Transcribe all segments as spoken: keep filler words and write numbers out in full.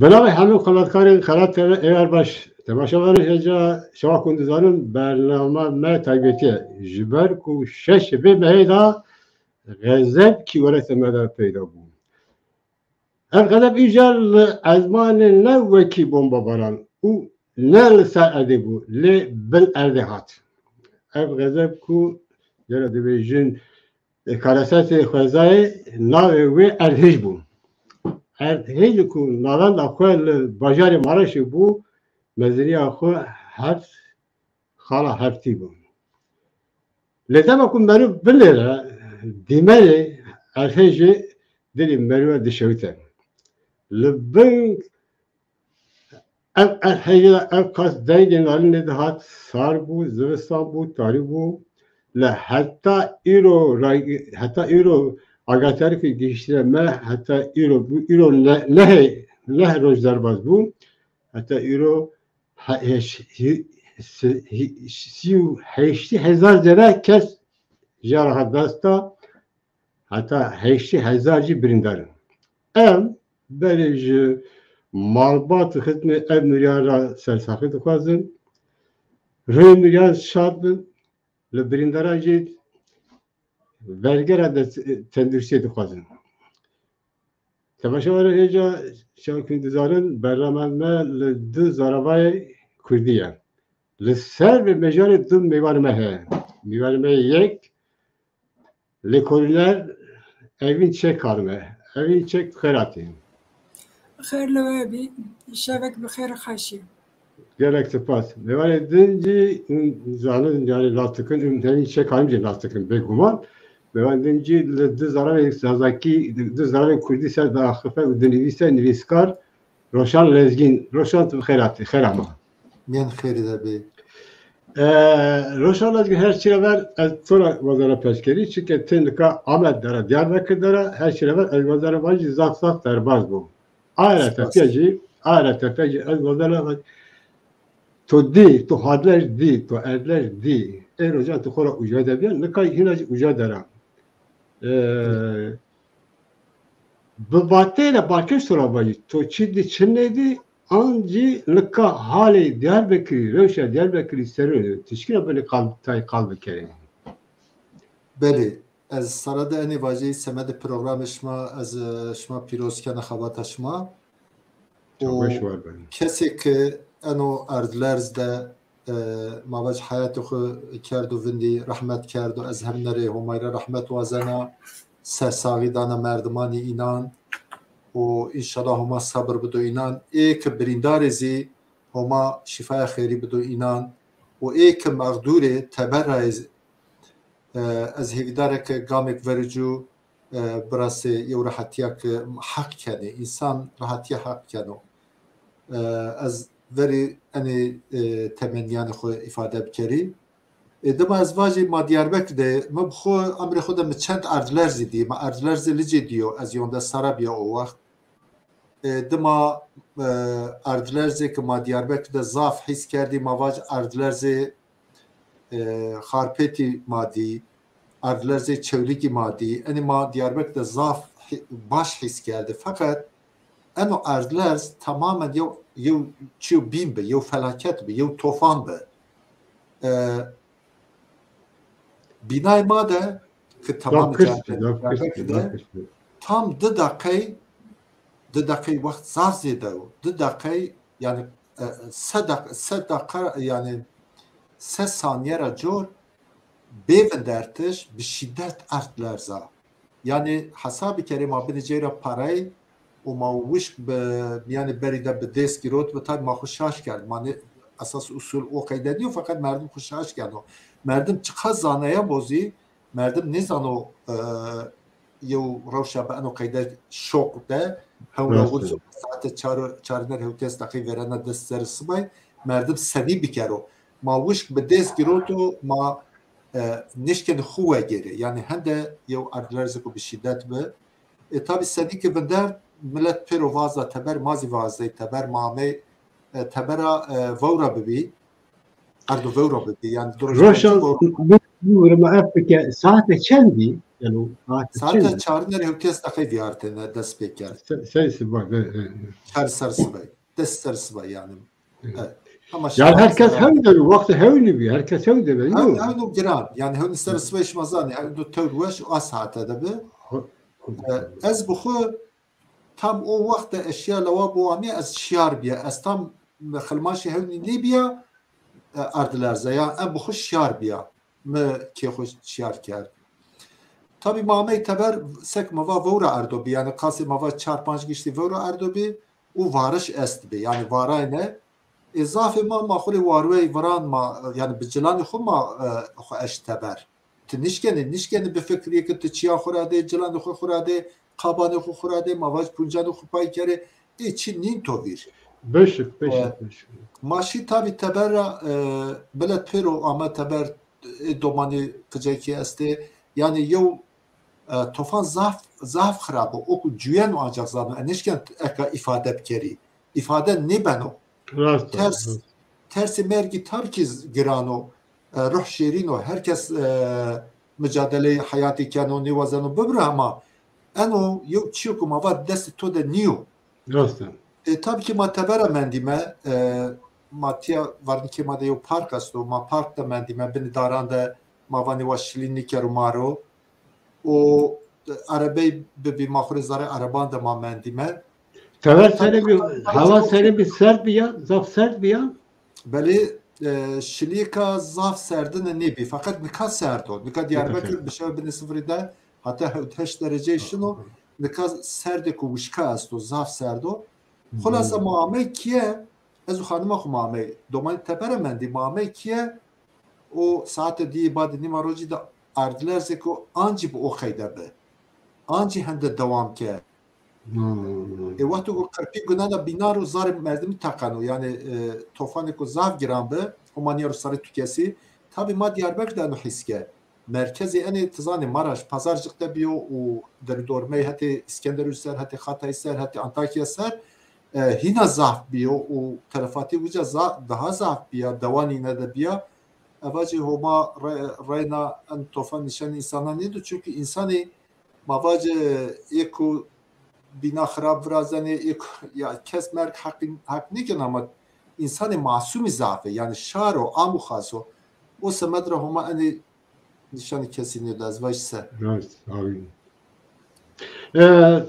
Bi navê hemû xelatkarên Xelat T V êvar baş. Temaşevanên hêja şewa ku dizanin bername me taybetî ye. Ji ber ku şeş vê mehê de xezeb kî werete me de peyda bû. Ev xezeb îcar li ezmanê ne wekî bombabaran û ne li ser erdê bû, lê bin erdê hat. Ev xezeb ku jere dibêjin, e, karesetê xwezayê navê wê erdhêj bû. Erdhêj ku navenda xwe li bajarê Maraşê bû, meziniya xwe heft xala heftî bû. Lê dema ku meriv binêre dîmenê erdhêjê dilê merive dişewite. Li bin ev erdhêjê de ev qas dengê narinê dihat, sar bû, zivistan bû, tarî bû. Li heta îro, heta îro agatarî ku gihiştine me, heta îro bû, îro ne, nehê, neh roj derbas bû. Heta îro he-, heş-, hi-, si-, hi-, sî û heştî hezar zêde kes jiyana xwe dest da, heta heştî hezar jî birîndar in. Em berê ji malbat û xizmê ev miryan re sersaxî dixwazin. Rûyê miryan şad bin, li birîndaran jî vergera dest-, tenduristiyê dixwazin. Temaşevanên hêja, şewa ku dizanin, bername me li du zaravayê kurdî ye. Li ser vê mêjarê du mêvanê me heye. Mêvanê me yek lêkolîner Evîn Çekar me. Evîn Çek, xêr hatî. Xêr li we bî. Şevek bi xêr û xweşî. Gelek spas. Mêvanê din jî hûn zanin, yani nas dikin, hûn Evîn Çekar jî nas dikin bêguman. Mêvanê din jî li du zaravên zazakî, du zaravên kurdî ser diaxife û dinivîse, nivîskar Roşan Lezgîn. Roşan, tu bi xêr hatî, xêr ama. Yên xêrî de bê. Ee, Roşan Lezgîn, her çi re ver ez to re wazara pêşkerî, çike tê nika Amed de re, Diyarbekir de re, her çi re ver ez wazara vajî zaf zaf derbaz bûm. Aye re tepiya jî, aye re tepiya jî ez wazara vajî. To dî, to Erdlej dî, to Erdlej dî. Ê rojan tu xwe re uca de biyan, nika hîna jî uca de re. Ee, bi vateyê de balkêş to re vajî, to çi dî, çi nedî, an jî nika halê Diyarbekirî, rewşa Diyarbekirî ser tişkîna belê qal, tay qal bikerê. Belê, ez sara de enê vajî semedê programê şima, ez, e, şima pîroz kena xebata şima. Û kesê ke eno erdlerz de, e, ma vaj heyatê xwe kerdo vindî, rehmet kerdo, ez hem nerê Homay re rehmet wazena, sersaxî dana merdimanî înan û înşallah Homa sabir bido înan. Ê ke birîndarê zî Homa şîfaya xêrî bido înan û ê ke mexdûrê teberayê zî, e, ez hêvîdar e ke gamek vericû, e, birasê yew rehetiyek heq kenê. Însan rehetiya heq keno. E, ez verî enê, e, temenniyanê xwe îfade bikerî. E, dima ez vajî ma Diyarbekir de, min bi xwe emrê xwe de min çend erdlerzî dî. Ma erdlerzê Licê dîyo, ez yonde sara biya o wext. E, dima, e, erdlerzê ke ma Diyarbekir de zaf hîs kerdî, ma vaj erdlerzê, e, Xarpêtî ma dî, erdlerzê Çewlîgî ma dî. Enê ma Diyarbekir de zaf hî-, baş hîs kerdî. Feqet eno erdlerz tamamen yew, yew çiyo bîn bi, yew felaket bi, yew tofan bi. E, bînayê ma de ki tamam Diyarbekir de tam du deqey, du deqey wext zaf zêde yo. Du deqey, yani, e, se deq-, se deqa, yani se saniye ra cor bê vindertiş bi şîdet erd lerza. Yani hesabî kerê ma binê ceyra parayê û ma wişk bi, yani berî de bi dêst girot bi, tabi ma xwe şaş kerd. Ma ne esas usul o qeyde niyo, feqet merdim xwe şaş keno. Merdim çiqas zanaya bo zî, merdim nêzano, e, yew rewşa bi eno qeyde şoq de, hewla Rast e. Wilo saete çar, çariner hewtês deqî verena dest ser sibay, merdim senî bikero. Ma wişk bi dêst giroto, ma, e, nişkên xwe wegêre. Yani hende yew erdlerzê ku bi şîdet bi. E, tabi senî ki vinder, millet pêro vazda teber, ma zî vazdey teber, ma amey, e, tebera, e, vewra bibî. Erdo vewra bibî. Yani Roşan, bûrime ev bike, saete çendî? Yani, saet Saete çend? Çariner hewtiyes deqey diyar têne dest pê kerd. Se- Sey sibay, e, e. Her ser sibay. Des ser sibay yani. Evet. Ama Yani herkes hewn de, wextê hewnî bî, herkes hewn de be, Hewn, yok. hewn û giran. Yani hewn ser sibay şima zanî. Hewn û tewr weş a saete de bi. E, Ez bi xwe tam o wexte eşya lewa bo amiye ez şiyar biya. Ez tam xilmaşê hewnî nêbiya e, erdlerze. Ya em bi xwe şiyar biya. Mi kê xwe şiyar kerd. Tabi ma amey teber sek ma va vewra erdo bi. Yani qasê ma va çar panc giştî vewra erdo bi û variş est bi. Yani varayne. Ê zafê ma ma xwe lê warwey viran ma yani bi cilanê xwe ma e, xwe eşt teber. Tu nişkenî, nişkenî bifikirî ki tu çiya xwe radê, cilanê xwe xwe radê, qabanê xwe xwe radê, ma vac puncanê xwe pay kerê. Ê çi nîn to vîr. Beşik, beşik, E, beşik. Ma şî tabî teber ra e, bilet pêro ame teber ê domanî qicekî estê. Yani yew e, tofan zaf zaf xirab o. Oku cuyen û ancak zano. E, nişken eka îfade bikerî. Îfade nêbeno. Rast e, Ters, rast. Tersê mergî tabî ki giran o. E, ruh şêrîn o. Her kes e, micadeleyê heyatê keno, nêwazeno bibire ama eno yew çiyo ku ma va destê to de nîyo. Rast e. E, tabî ki ma tebera mendîme, e, ma tiya varnikê ma de yew park esto, ma park de mendîme, binî daran de ma vanê wa şilî nîker û maro. Û erebey bibî ma xurê zarê ereban de ma mendîme. Tever serê bir, hava serê bir sert bir ya, zaf sert bir ya. Belê e, şilîka zaf serdine nêbî. Feqet nika serd o. Nika Diyarbekir bi şev binê sifirî de heta hewt heşt dereceyê şino. Nika serdê ku wişka esto, zaf serd o. Xulasa ma amey kiye, ez û xanima xwe ma amey. Domanî tebere mendî ma amey kiye. O saete diyê badê nîva rojî de erdlerzê ku ancî bi o qeyde bi. Ancî hende dewam ke. E, wexto ku qirpî gunena bînar û zarê merdimî teqeno, yani e, tofanê ku zaf giran bi, homa niya û sarê tu kesî, tabî ma Diyarbekir de eno hîs ke. Merkezê enê tizanê Maraş, Pazarcık de biyo û derûdormey hetê Îskenderû ser, hetê Xatay ser, hetê Antakya ser, e, hîna zaf biyo û telefatê wîca za-, daha zaf biya, dewanîne de biya. Eva jî homa re-, reyna en tofan nîşanî însana nêdo, çunkî însanî ma vace ê ku bîna xirab virazenê, ê ku, ya kes merg heq, heq nêkin ama însanê masûmî zaf e. Yani şar o, am û xas o. O semed re homa enê nîşanî kesî nêdo, ez vajî se. Rast, amin. Ee,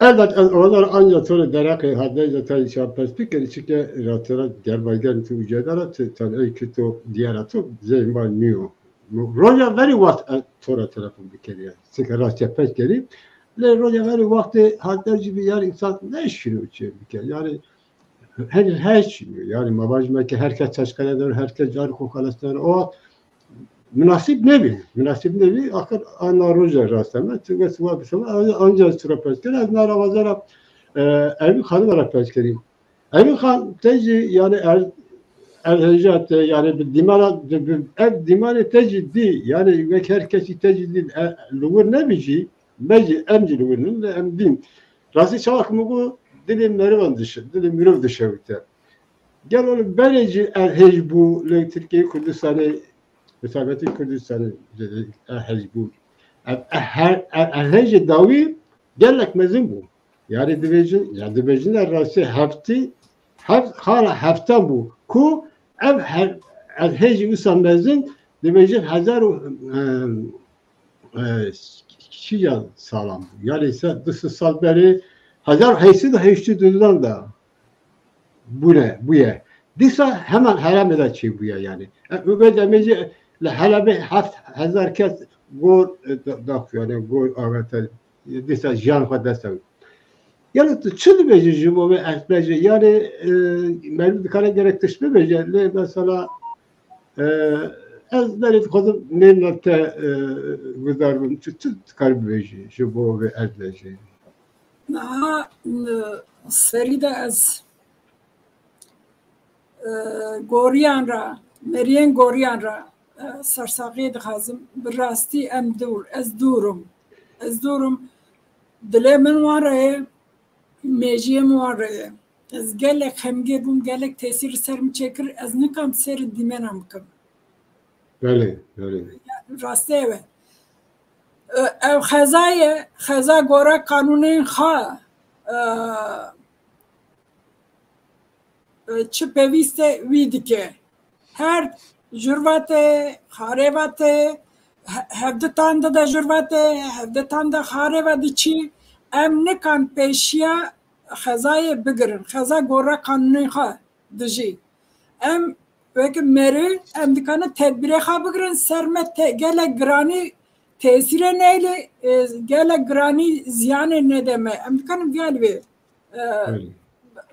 elbet ez oralar ancak sonra derek hadde zaten şapes fikir çünkü ratera gerbagen tu ucedara tu tan ey ki tu diğer tu zeyma niyo. Roja veri waqt e, tora telefon bikeriye. Çünkü rast yapes geri. Le roja veri waqti hadde gibi yani insan ne işini uçuyor bir kere. Yani her her şey yani mavajma ki herkes taşkaledir, herkes car kokalaslar o münasip ne bi? Münasip ne bi? Akır ana roja rasteme. Çünkü sıva bir sıva ancak sıra peskere. Ez nara vazara e, Erbil Hanım ara peskeri. Erbil Han teci yani er erhejat yani bir dimara bir ev dimare teci di yani ve her kesi teci di e, lugur ne bici? Meci em jî li wir nin, em dîn. Rastî çawa ku min got dilê merivan dişe, dilê mirov dişewite. Gel oğlum berê jî erhej bû li Tirkiye Kurdistanê, Rûsabetê Kurdistanê erhej bû. Ev, ev, her, ev, erhejê dawî gelek mezin bû. Yani dibêjin, ya dibêjin de rastî heftî, heft, hala heftan bû. Ku ev her, erhejî wisa mezin dibêjin hezar û, em, e, çiya salam. Yani se du sed sal berê hezar heyşt sed û heştê dudan da bûne, bûye. Dîsa hemen Helebê de çê bûye yani. E, û vê demê jî li Helebê heft hezar kes gor, e, da, da, yani gor avete, dîsa jiyan xwe dest ew. Yani tu çi dibêjî ji bo vê erdbejê? Yani, e, meriv dikare gerek tişt bibêje. Lê mesela, e, ez berê dixwazim nêna te, e, guhdar bim. Tu çi dikarî bibêjî ji bo vê erdbejê? Niha, e, serî de ez, e, goriyan re, meriyên goriyan re, e, sersaxiyê dixwazim. Bi rastî em dûr, ez dûr im. Ez dûr im. Dilê min wan re ye, mêjiyê min wan re ye. Ez gelek xemgê bûm, gelek tesîr li ser min çêkir. Ez nikam sêr dîmenan bikim. Belê, belê. Rastê ew e. Ev xeza ye, xeza gore qanûnên xwe, e, e, çi pêwîst e wî dike. Her jurva tê, xarê ve tê, he-, hevditan de de jurva tê, hevditan de xarê ve diçî. Em nikan pêşiya xezayê bigirin. Xeza gore qanûnên xwe dijî. Em weke meriv, em dikanin tedbîrê xwe bigirin, ser me te-, gelek giranî tesîrê neylê, e, gelek giranî ziyanê nede me. Em dikanin vîya li vê, e, Belê.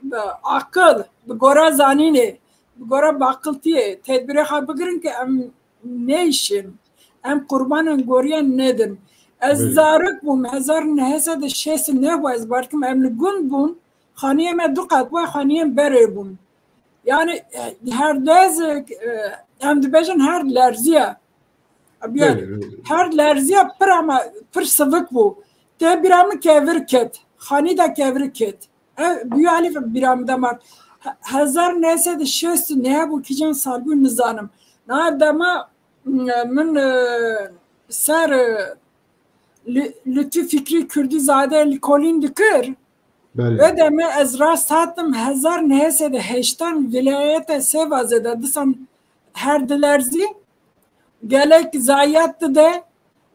bi, bi aqil, bi gora zanînê, bi gora baqiltiyê tedbîrê xwe bigirin ke em neyşin. Em qurbanên goriyan nedin. Ez Belê. zarok bûm, hezar neh sed û şêst û neh bû ez bar dikim, em li gund bûn, xaniyê me du qat bû, xaniyên berê bûn. Yani, e, her dez, e, em dibêjin her lerziya. Abi, Belê, belê. her lerziya pir ama, pir sivik bû. Te bîra min kevir ket. Xanî de kevir ket. Ev bû alî bîra min de mar. He-, hezar neh sed û şêst û neh bû, kîjan sal bû nizanim. Na dema, m-, min, e, ser, e, Lü-, Lütfü Fikri Kurdizade lêkolîn dikir. Belê. Wê demê ez rast hatim hezar neh sed û heştan vilayeta Sêvazê de disan her dilerzî, gelek zayiat dide,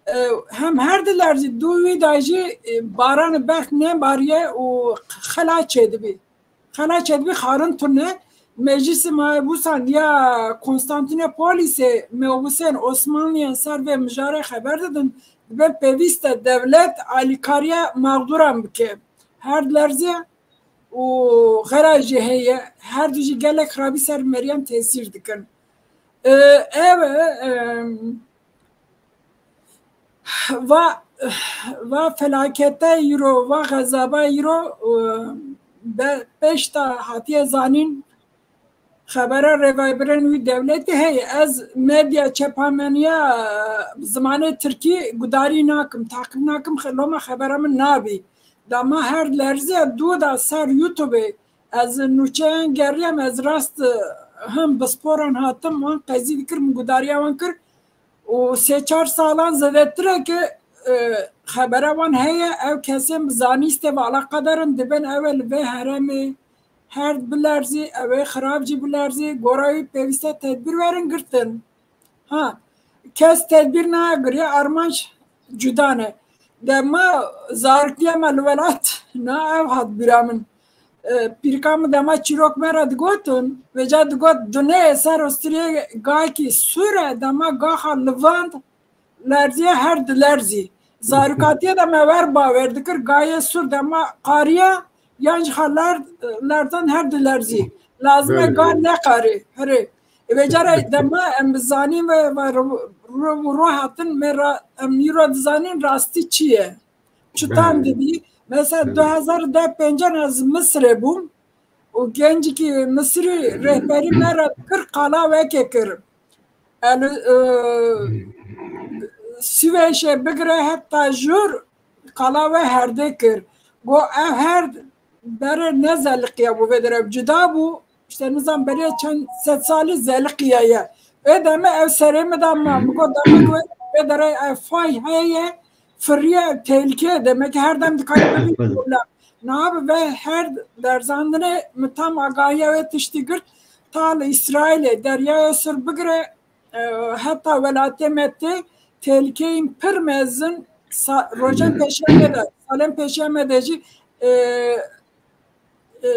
e, hem her dilerzî dû wî de jî, e, baran berf nebariye û xela çêdibî. Xela çêdibî xarin tune. Meclîsê Mabûsan ya Konstantinopolisê mebûsên Osmanliyan ser vê mijarê xeber didin, dibe pêwîst e dewlet alîkariya mexdûran bike. Her dilerziya û xera jî heye, her du jî gelek xirabî ser meriyan tesîr dikin. E, ev, e, va, va felakete îro, va xezaba îro, e, be-, pêşta hatiye zanîn, xebera rêvebirên wî dewletî heye. Ez medya çepameniya, e, zimanê tirkî gudarî nakim, taqîb nakim, xe-, loma xebera min nabî. Dema her lerziya dû da ser YouTubeê ez nûçeyan geriyam, ez rast, e, him bi sporan hatim, wan qezî dikir, min gudariya wan kir û sê çar salan zêdetir e ke, e, xebera wan heye, ew kesên bi zanîstê ve eleqedar in, dibên ew ê li vê herêmê her bilerzî, ew ê xirab jî bilerzî, gora wî pêwîst e tedbîr werin girtin. Ha, kes tedbîr nagiriye, armanc cuda ne. Dema zaroktiya me li welat, na ev hat bîra min. E, pîrika min dema çîrok me re digotin, vêca digot, dunê ser ostiriyê gayekî sûr e, dema gaxa livand, lerziye her dilerzî. Zarokatiye de me wer bawer dikir, gayê sûr dema qariya, yan jî xwe ler-, lerdan her dilerzî. Lazim e Belê. ga neqarî, hirê. Ê, vê cara dema em bizanîn ve, ve ro-, ro-, ro hatin me ra-, em îro dizanîn rastî çi ye. Çitan Belê. dibî. Mesela Belê. du hezar û deh pêncan ez Misirê bûm û gencikî Misirî rehberî me re kir, qala weke kir. El, e, Sivêşê bigire heta jûr qala we herdê kir. Go ev herd berê ne zeliqiya bû, vê derê cuda bû. İşte nizam berê çend sed salî zeliqiya ye. Vê demê ev serê min de ma, min got, demek wê, vê derê ev fay heye, firiye, tehlike, demek ki her dem dikare bibî problem. Niha bi vê her derzandinê min tam agahiya wê tiştî girt, ta li Îsraîlê, Deryaya Sûr bigire, e, heta welatê me tê, tehlîkeyên pir mezin sa-, rojan pêşiya me de, salên pêşiya me de jî, e, e,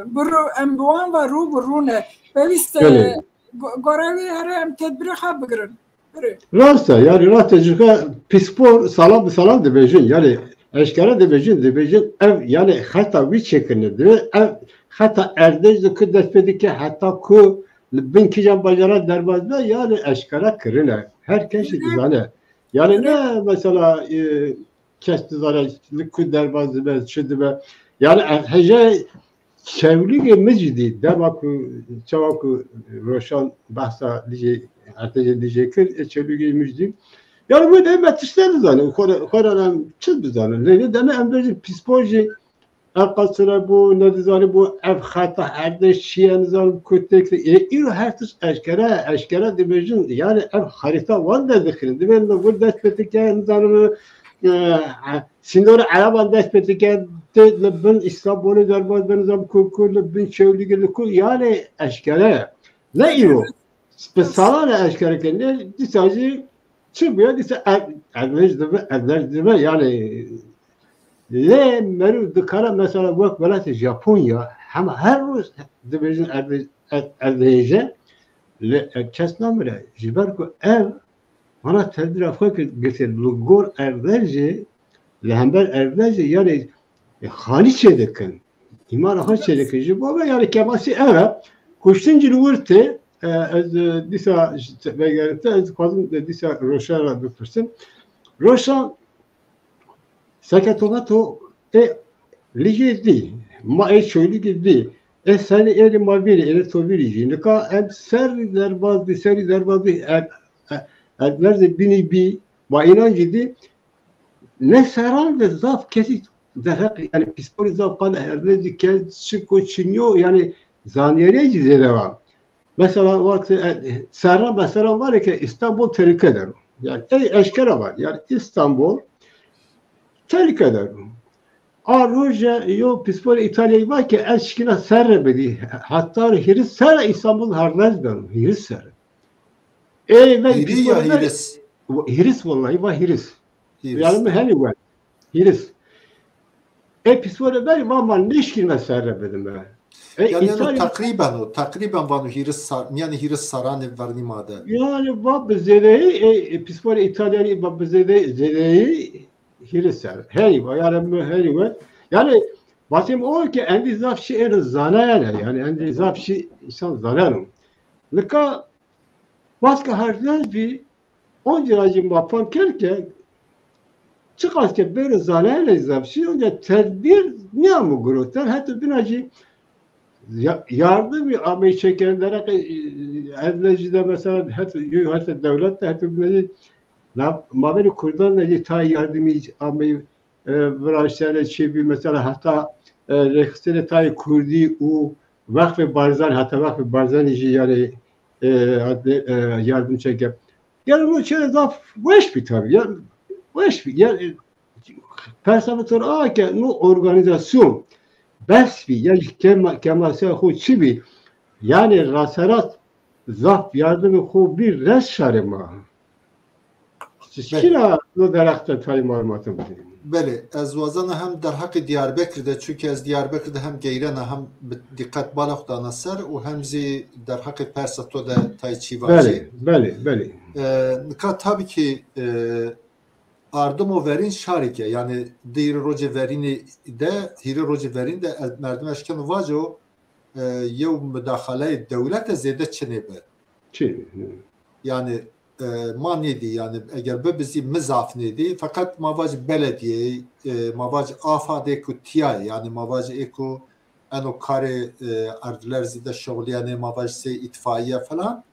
bi rû-, em bi wan ve rû bi rû ne. Pêwîst e, Belê. go-, gore wî here em tedbirê xwe bigirin. Rast e, yani rast e, çunka pispor salam bi salam dibêjin, yani eşkere dibêjin, dibêjin ev, yani xeta wî çêkirine, divê ev xeta erdêj de ku dest pê dike, heta ku li bin kîjan bajara derbas be, yani eşkere kirine. Her kesî dizane. Yani ne mesela, e, kes dizane li ku derbas dibe, çi dibe. Yani ev hece Çewlîgê min jî dî, dema ku, çawa ku Roşan behsa Lijê, erdêjê Lijê kir, ê Çewlîgê min jî dî. Yani wê de me tiştê nizanin, xwe re, xwe re em çi bizanin? Lê vê demê em bêjin pîspor jî Ev qasire bû, nedizanî bû, ev xeta erdê çi ye, nizanim ku têk. Ê, îro her tişt eşkere, eşkere dibêjin, yani ev harîta wan de dikirin. Divê li vir dest pê dike, nizanim, e, sînorê Ereban dest pê dike, tê li bin Îstanbulê derbas be, nizanim ku, ku li bin Çewlîgê, li ku, yani eşkere. Ne îro. Bi salan e eşkere kirin. Dîsa jî çi bûye? Dîsa er-, erdhej dibe, erdhej dibe. Yani lê meriv dikare mesela wek welatê Japonya, hema her roj dibêjin erdhej-, er-, erdhêje, lê, e, kes namire. Ji ber ku ev vana tedbîra xwe kir, girtê li gor erdhejê, li hember erdhejê, yani, e, xanî çêdikin. Îmara xwe çêdikin. Ji bo ve, yani, kemasî ev e. Kuştin jî li wir tê, e, ez, e, dîsa ji te-, vegerite, ez dixwazim, e, dîsa Roşan re bipirsim. Roşan, seke tomato, ê, lijê dî, ma ê Çewlîgê dî, ê serî êrî ma vîrî, êrî to vîrî jî. Nika em serî derbas bî, serî derbas bî, e, e, e, lerzê bînî bî, ma înan jî dî, ne seran de zaf kesî derheq, yani pîsporî zaf qal erdê dike, çi ku çinyo, yani zaniyariyê jî zêde wa. Mesela wextê, e, serran, mesela vare ke Îstanbul tehlike der o. Yani ey eşkera var. Yani Îstanbul tehlike der o. A roje yo pîsporê Îtalyayê va ke ez şikina serre bidî. Heta hîris serre Îstanbul hardez ben. Hîris serre. Ey ve Hîrî ya pîsporê ver-, hîris? Hîris wallahî va hîris. Hîris. Yani mi henî we. Hîris. Ê pîsporê berî va ma nişkîne serre bidime. Ê Yani, yani Îtalya teqrîben o, teqrîben vano hîris sar-, yani hîris saranê vernî made. Yani va bi zêdeyî, ê, ê pîsporê Îtalyanî va bi zêdeyî, zêdeyî hîris ser. Herî va, yani mi herî we. Yani basêm o ke endî zaf şi êne zanayene, yani endî zaf şi insan zaneno. Nika baska her zens bî, Oncira jî ma fam kir ke çiqas ke bêro zanayene zaf şî, onca tedbîr nîyamo giroter, heto bîna jî ya-, yardimî ameyî çekirin dereqê, e, erdhejî de mesela heto, yo heto dewlet de heto bîna jî nav-, mabênê Kurdan de jî tayê yardimî ameyî, e, viraştene çêbî, mesela heta, e, rêxistinê tayê Kurdî û Wexfê Barzanî, heta Wexfê Barzanî jî yani, e, hat-, e, yardim çeke. Yani no çere zaf weş bî tabii. Ya, weş bî. Yani, e, persa bi tor a ke no organizasyon bes bî. Yani kema-, kemasiya xo çi bî? Yani raserat zaf yardimê xo bî res şarê ma. Belê. Çira no derexte tayê malumatê bidî? Belê, ez wazana hem derheqê Diyarbekir de, çunke ez Diyarbekir de hem geyrena, hem bi dîqet bala xwe dana ser û hem zî derheqê persa to de tayê çî vajî. Belê, belê, belê. E, nika tabii ki, e, ardimo verîn şarîk e. Yani di hîrê rocê verînê de, hîrê rocê verîn de ez, merdim eşkeno vaco, e, yew mudaxaleyê dewlete zêde çi nêbe. Çi? Yani, e, ma nêdî, yani eger bibizî mi zaf nêdî, feqet ma vac belediyeyê, e, ma vac afadê ku tiyayê, yani ma vac ê ku eno karê, e, erdlerzî de şixulîyenê, ma vac sê îtfaiye falan.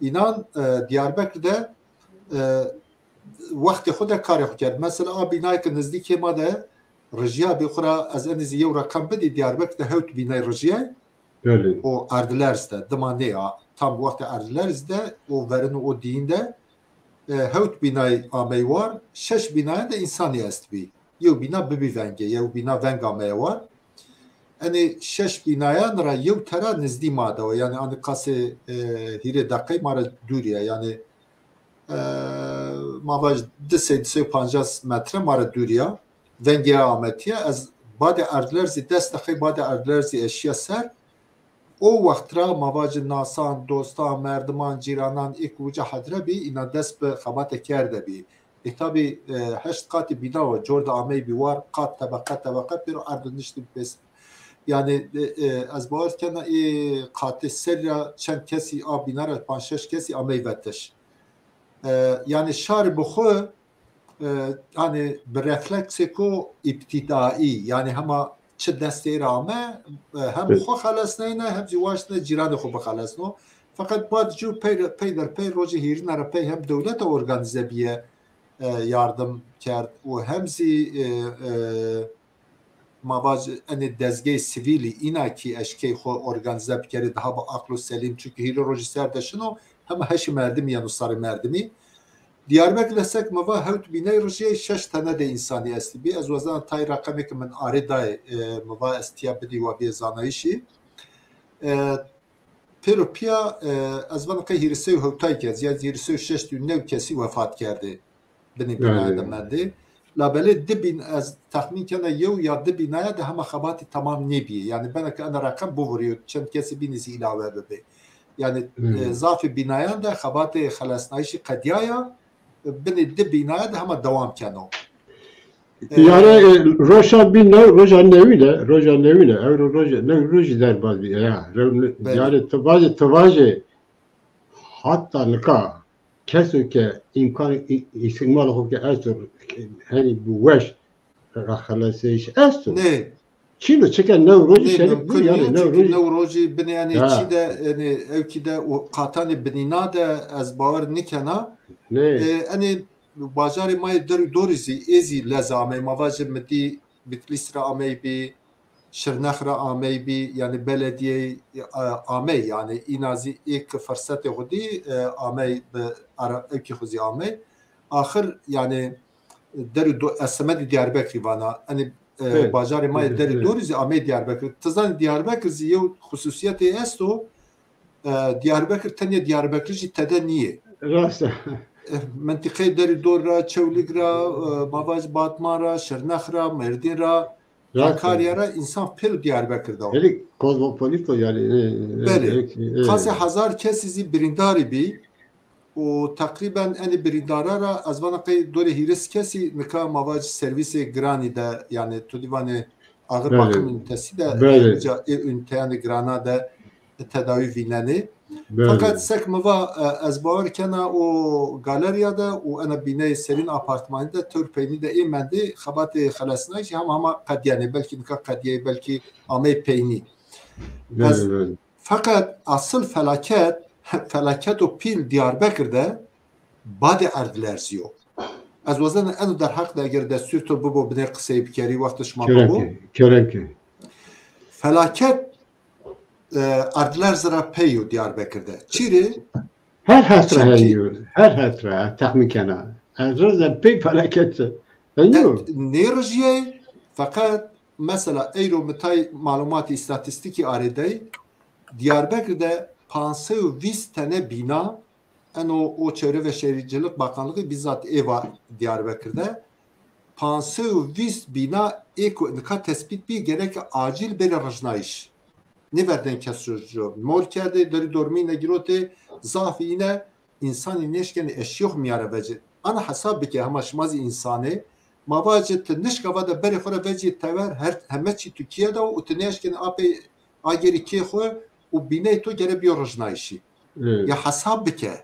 Înan, e, Diyarbekir de, e, wextê xwe de karê xwe kerd. Mesela a bînayê ki nizdîkê ma de rijiya bî xwe ra ez enî zî yew reqem bidî, Diyarbekir de hewt bînay rijiyay. Belê. O erdlerz de, dima nê ya, tam wextê erdlerz de, o verin û o dîn de, e, hewt bînay amey war, şeş bînaya de însanî est bî. Yew bîna bibî vengê, yew bîna veng ameye war. Enê şeş bînayan ra yew tera nizdî ma de we. Yani anî qasê, e, hîrê deqey ma re dûrî ye. Yani, e, ma vaj du sey, du sey û pancas metre ma re dûrî ya. Vengê ya ametiye. Ez badê erdlerzî des deqey badê erdlerzî eşiya ser. O wext ra ma vacin nasan, dostan, merdiman, cîranan ê ku uca hedre bî, îna dest bi xebate kerde bî. Ê tabî, e, heşt qatî bîna wa, cor de ameybî war, qat, tebeqe, tebeqe, pêro erd niştî pês. Yani, e, e, ez bawer dikena ê qatê serî ra çend kesî a bîna ra, panc şeş kesî amey vetiş. E, yani şar bi xwe, e, hani bi refleksêko îbtîdaî, yani hema çi destê re ame, e, hem Evet. xwe xelesneyne, hem jî waştine cîranê xwe bixelesno. Feqet bad jû pey, pey der pey rojê hîrîna re pey hem dewlete organîze biye, e, yardim kerd û hem zî, e, e, ma vaj enê dezgehê sivîlî îna kî eşkey xwe organîze bikerê daha bi aqlo selîm, çunku hîrê rojî ser de şino, hema heşî merdimî yeno sarê merdimî. Diyarbekir de sek mi va hewt bîney rijiyê şeş tene de însanî estî bî. Ez wezana tay reqemê ki min arê dayê, e, mi va ez tiya bidî wa biyê zanayîşî. E, Pêro piya, e, ez vana qey hîrisey û hewtay kes ya hîrisey û şeş û new kesî wefat kerdê. Binê bînaya de mendê. Labelê di bîn ez texmîn kena yew ya di bînaya de hema xebatî temam nêbiyê. Yani bena ke ena reqem bivuriyo, çend kesî bînî zî îlawe bibe. Yani, e, zafê bînayan de xebatê xelesnayîşî qediyaya, e, binê di bînaya de hema dewam keno. E, Yani, e, roja bî new, roja newî de, roja newî de, ew roja new rojî derbas bî. Ya, rew-, Belê. Yani, tu vajê, tu vajê, hatta nika keso ke îmkan î-, îstîmal xwe ke esto, henî bi weş raxeleseyîş esto. Nê. Çîno çike new rojî Nê, şerîf mimkun bû, yani nîyo, new çünkü rojî new rojî binê, yani, Ha. çî de, yani, ewkî de û qatanê binîna de ez bawer nikena. Nê. E, yani, bajarê ma yê der û dorî zî, ê zî lez amey, ma vajê mi dî Bitlîs re amey bî, Şirnex re amey bî, yani belediyeyê, e, amey, yani îna zî ê ki firsetê xwe dî, e, amey bi ara-, ewkî xwe zî amey. Axir, yani, der û do-, ez semedî Diyarbekirî vana, yani, e, Evet. bajarê ma yê Evet, der û evet. dorî zî amey Diyarbekir. Tu zanî Diyarbekir zî yew xusûsiyetê esto, e, Diyarbekir tenê Diyarbekir jî tede nîyê. Rast e. E, mintîqeyê der û dor ra, Çewlîg ra, e, ma vaj Batman ra, Şirnex ra, Mêrdîn ra, Rast e. Hakarya ra însan pêro Diyarbekir de o. Herî kozmopolito yani, e, e, Belê. e, e. Qasê hezar kesî zî birîndarî bî û teqrîben enê birîndara ra ez vana qey dorê hîris kesî nika ma vaj servîsê giranî de, yani tu dî vanê axir Belê. bakım ünitesi de, Belê. e, ca ê üniteyanê girana de tedawî vînenê. Belê. Feqet sek mi va, e, ez bawer kena û galeriya de û ena bîneyê serîn apartmanî de tewr peynî de ê mendê xebatê xelesnayîşî hema hema qediyenê. Belkî nika qediyeyê, belkî ameyê peynî. Belê, Ez belê. Feqet asıl felaket, felaketo pîl Diyarbekir de badê erdlerzî yo. Ez wezena eno derheq de eger destûr to bibo binê qisey bikerî, wextê şima bibo. Kerem ke, kerem ke. Felaket, e, erdlerz ra pey yo Diyarbekir de. Çîrê? Her heft re Çimkî heyî yo. Her heft re, ez texmîn kena. Erdlerz re pey felaket. Heyî Ne, yo. nêrijiyê, feqet mesela eyro mi tay malumatî îstatîstîkî arêdey, Diyarbekir de pansey û vîst tene bîna, eno o Çevre ve Şehircilik Bakanlığı bizzat ê va Diyarbekir de, pansey û vîst bîna ê ku nika tespît bî gerek acîl bêre rijnayîş. Nêverdên kes ji mor kerdê, derî dormî negirotê, zaf îne, însanî nêşkenê eşyox miyare vecê. Ana hesab bike, hema şima zî însanê, ma vacê ti nişka va de berê xwe re vecî tever, her, heme çî Tirkiye de û ti nêşkenê apê agerî kê xwe û bîney to gere biyo rijnayîşî. Evet. Ya hesab bike.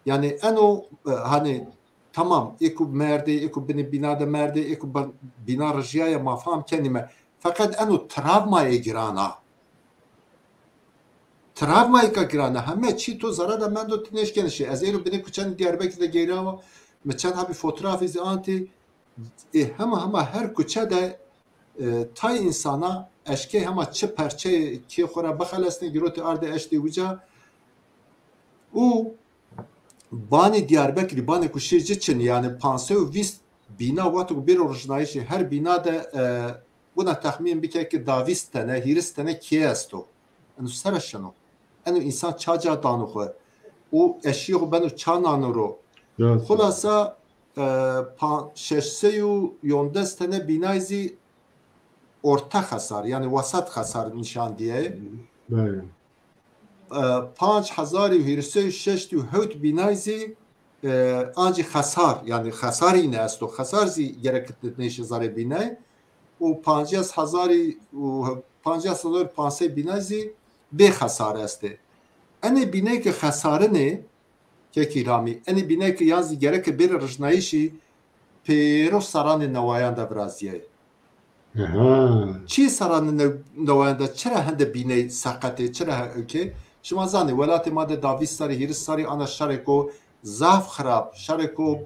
Yani eno, e, hani tamam, ê ku merdê, ê ku binê bîna de merdê, ê ku ba-, bîna rijiyaye ma fam kenîme. Feqet eno travmayê giran a. Travmayêka giran a. Heme çî to zere de mendo, ti nêşkenişê. Ez êro binê kuçenê Diyarbekir de geyrawa, mi çend hebî fotoğrafî zî antî. Ê, hema, hema her kuçe de, e, tay însana eşkê hema çi perçeyê kê xwe re bixelesnê, girotê ardê eştê wîca. Û banê Diyarbekirî, banê ku şê ci çin, yani pansey û vîst bîna wexto ku bêro rijnayîşê her bîna de, e, buna texmîn bike ki da vîst tene, hîris tene kê esto. Eno sere şino. Eno însan ça ca dano xwe. Û eşî xwe beno ça nano ro. Rast. Xulasa, e, pa-, şeş sey û yondes tene bînay zî orta xesar, yani wesat xesar nîşan diye. Belê. E, panc hezar û hîrê sey û şeştî û hewt bînay zî, e, ancî xesar, yani xesar îne esto. Xesar zî gerek nêşe zarê bînay. Û pancas hezarî û pancas hezar û pansey bînay zî bê xesar estê. Enê bînay ki xesarinê, Kekî Ramî, enê bînekê yan zî gereke bêre rijnayîşî pêro seranê newayan de viraziyayê. Aha. Çi seranê ne-, newayan de çira hende bîney seqetê, çira he-, ewkê? Şima zanê, welatê ma de da vîst serî, hîris serî ana şereko zaf xirab, şereko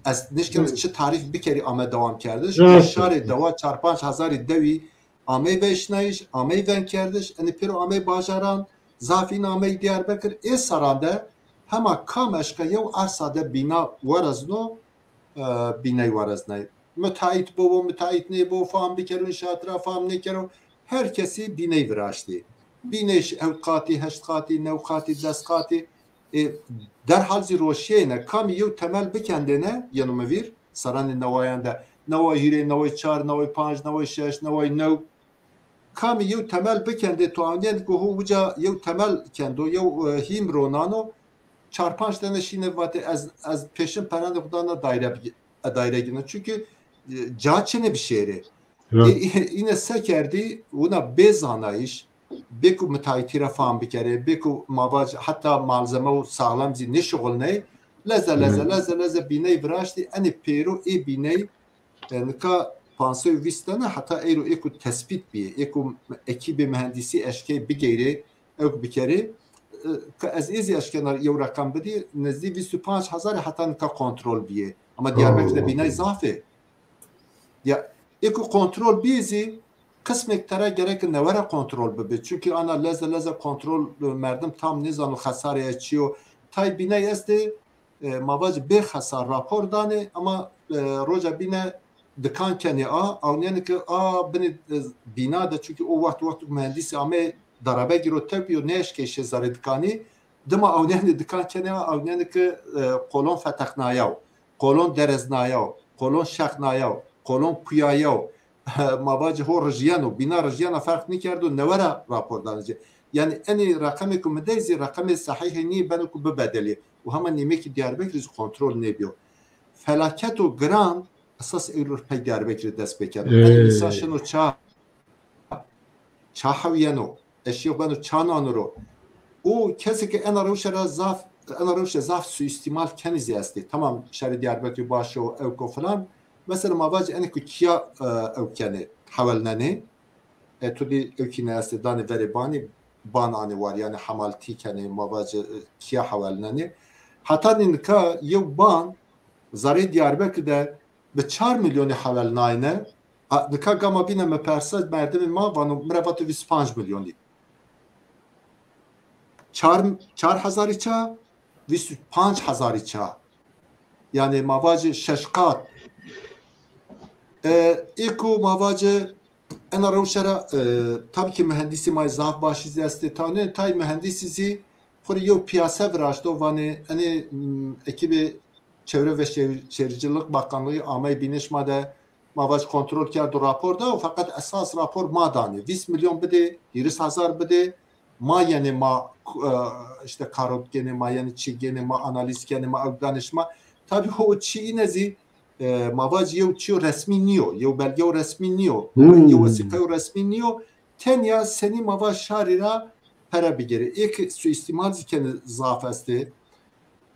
Ez nişkim çi tarîf bikerî ame dewam kerdiş. Şarê dewa çar panc hezarî dewî amey veşnayiş, amey venkerdiş, enî pêro amey bajaran, zafîn amey Diyarbekir. Ê serran de hema kam eşka yew ersa de bîna werezno, e, bîney wereznay. Müteahhit bo, müteahhit nêbo, fam bikero, inşaat ra fam nêkero. Her kesî bîney viraştî. Bîney ew qatî, heşt qatî, new qatî, des qatî. E, derhal zî roşiyeyne. Kamî yew temel bikendêne, yeno mi vîr, seranê newayan de. Newa hîrê, newa çar, newa panc, newa şeş, newa new. Kamî yew temel bikendê, tu anîyen ku ho wica yew temel kendo, yew, e, hîm ronano, çar panc tene şîne vate ez, ez pêşin perandê xwe dana daire bi-, e, daire gine. Çünkü, e, ca çine bi şêrê. Ê, ê, îne se kerdî, wina bê zanayîş, bê ku mitayîtî re fam bikerê, bê ku mavac heta malzeme û saxlem zî nêşixulney, leze, leze, leze, leze bîney viraştî, enê pêro ê bîney, e, nika pansey û vîst tane heta eyro ê ku tespît bîye, ê ku ekîbê mühendîsî eşkey bigeyrê, ew ku bikerê, e, ke ez ê zî eşkena yew reqem bidî, nezdî vîst û panc hezar heta nika kontrol bîye. Ama Diyarbekir de bînay zaf ê. Ya, ê ku kontrol bî zî, qismêk tere gerek newere kontrol bibe. Çünkü ana leze leze kontrol, e, merdim tam nêzano xesareye çi yo. Tay bînay estê, e, mavac bê xesar rapor danê, ama, e, roca bîne dikan kenê a, ewniyeni ki a binê, e, bîna de, çünkü o wext, wext mühendîsî ame darabe giro tepîyo, nêeşkê şê zerê dikanî, dima ewniyeni dikan kenê a, ewniyeni ki, e, kolon feteqnayaw. Kolon dereznayaw, kolon şexnayaw, kolon puyayaw, mavaci ho rijiyeno, bîna rijiyena ferq nîkerdo, newera rapor danê ci. Yani enî reqemê ku mi dey zî reqemê sehîhê nî, beno ku bibedelî. Û hema nîmekî Diyarbekirî zî kontrol nêbiyo. Felaketo giran esas ewro pey Diyarbekirî dest pê keno. Enî însan şino ça, ça hewiyeno, eşîyo beno ça naniro. Û kesê ke ena rewşe ra zaf, ena rewşe zaf suîstîmal kenî zî estê. Tamam, şerê Diyarbekirî baş o, ew ko filan. Mesela ma vacî enê ku kiya, e, ew kenê, hewelnenê. E, tu dî ew kî ne estê, danê verê banî, ban anê war, yani hemaltî kenê, ma vacî, e, kiya hewelnenê. Heta nî nika yew ban zerê Diyarbekir de bi çar milyonî hewelnayne. A, nika gama bîne me perse, merdimê ma vano, mi re vato vîst û panc milyonî. Çar, çar hezarî ça, vîst û panc hezarî ça. Yani ma vacî şeş qat. E, ê ku ma vacî ena rewşe ra, e, tabii ki mühendisî ma zaf başî zî estê. Tanê tay mühendisî zî xurî yew piyase viraşto, vanê enê, m, ekîbê Çevre ve Şehir-, Şehircilik Bakanlığı amey bînê şima de, ma vac kontrol kerd û rapor da, fakat esas rapor ma danê. Vîst milyon bidê, hîris hezar bidê, ma yenê ma, e, işte karot gênê, ma yenê çi gênê, ma analiz kenê, ma ew danê şima. Tabii ho çi îne zî, e, ma vac yew çiyo resmî niyo, yew belgeyo resmî niyo, yew wesîqeyo resmî niyo. Tenya senî ma vac şarî ra pere bigêrê. Êk suîstîmal zî kenê zaf estê.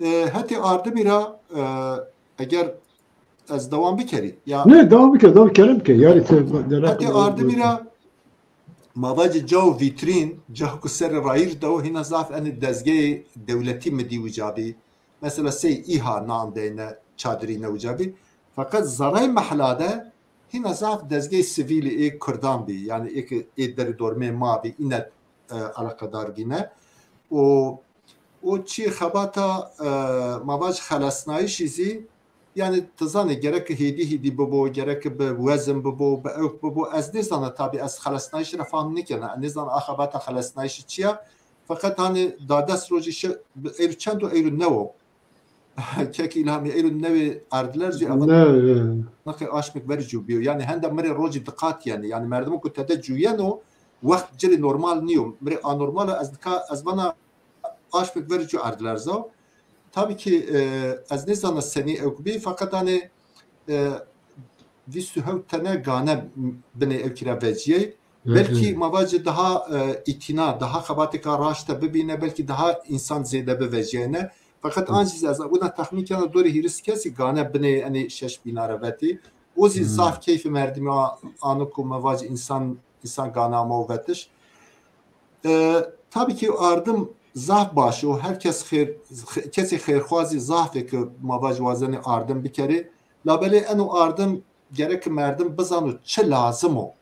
E, hetê ardimî ra, e, eger ez dewam bikerî. Ya ne, devam bike, devam kerem ke. Yani te, hetê ardimî ra ma vacî cao vîtrîn, cao ku serê rayîr de o, hîna zaf enê dezgehê dewletî mi dî wî ca bî. Mesela sey îha nan deyne çadirî ne wî ca bî. Fakat zerey mehla de hîna zaf dezgehê sivîlî ê kurdan bî. Yani ê ki ê derî dormê ma bî, îne, e, eleqedar bîne. Û O çi xebata, e, ma vac xelesnayişî zî, yani tu zanî gerek hêdî hêdî bibo, gerek bi wezin bibo, bi ewk bibo. Ez nêzana tabi, ez xelesnayişî re fam nêkena. Ez nêzana a xebata xelesnayişî çi ya. Feqet hani da des rojî şi, eyro çend o, eyro new o. Kek Îlhamî, eyro newê erdler zî, ne, ne. Naqê aşmik verî cû biyo. Yani henda mirê rojî diqat yani. Yani merdim ku tede cûyeno, wext cilê normal niyo. Mirê anormal e, ez nika, ez vana aşmik verî cû erdlerza. Tabii ki, e, ez nêzana senî ewk bî, fakat hani, e, vîst û hewt tene gane binê ewkî re veciyey. Belkî ma vacî daha, e, îtina, daha xebatêka raşte bibîne, belkî daha însan zêde biveciyene. Fakat an jî ez wina texmîn kena dorê hîris kesî gane binê enê şeş bîna re vetî. O zî zaf keyfê merdimî a-, ano ku me vacî însan, însan gane ama û vetiş. E, tabii ki ardim zaf baş û her kes xêr, kesê xêrxwazî zafê ki ma vaj wazenê ardim bikerê. Labelê eno ardim gerek merdim bizano çi lazim o.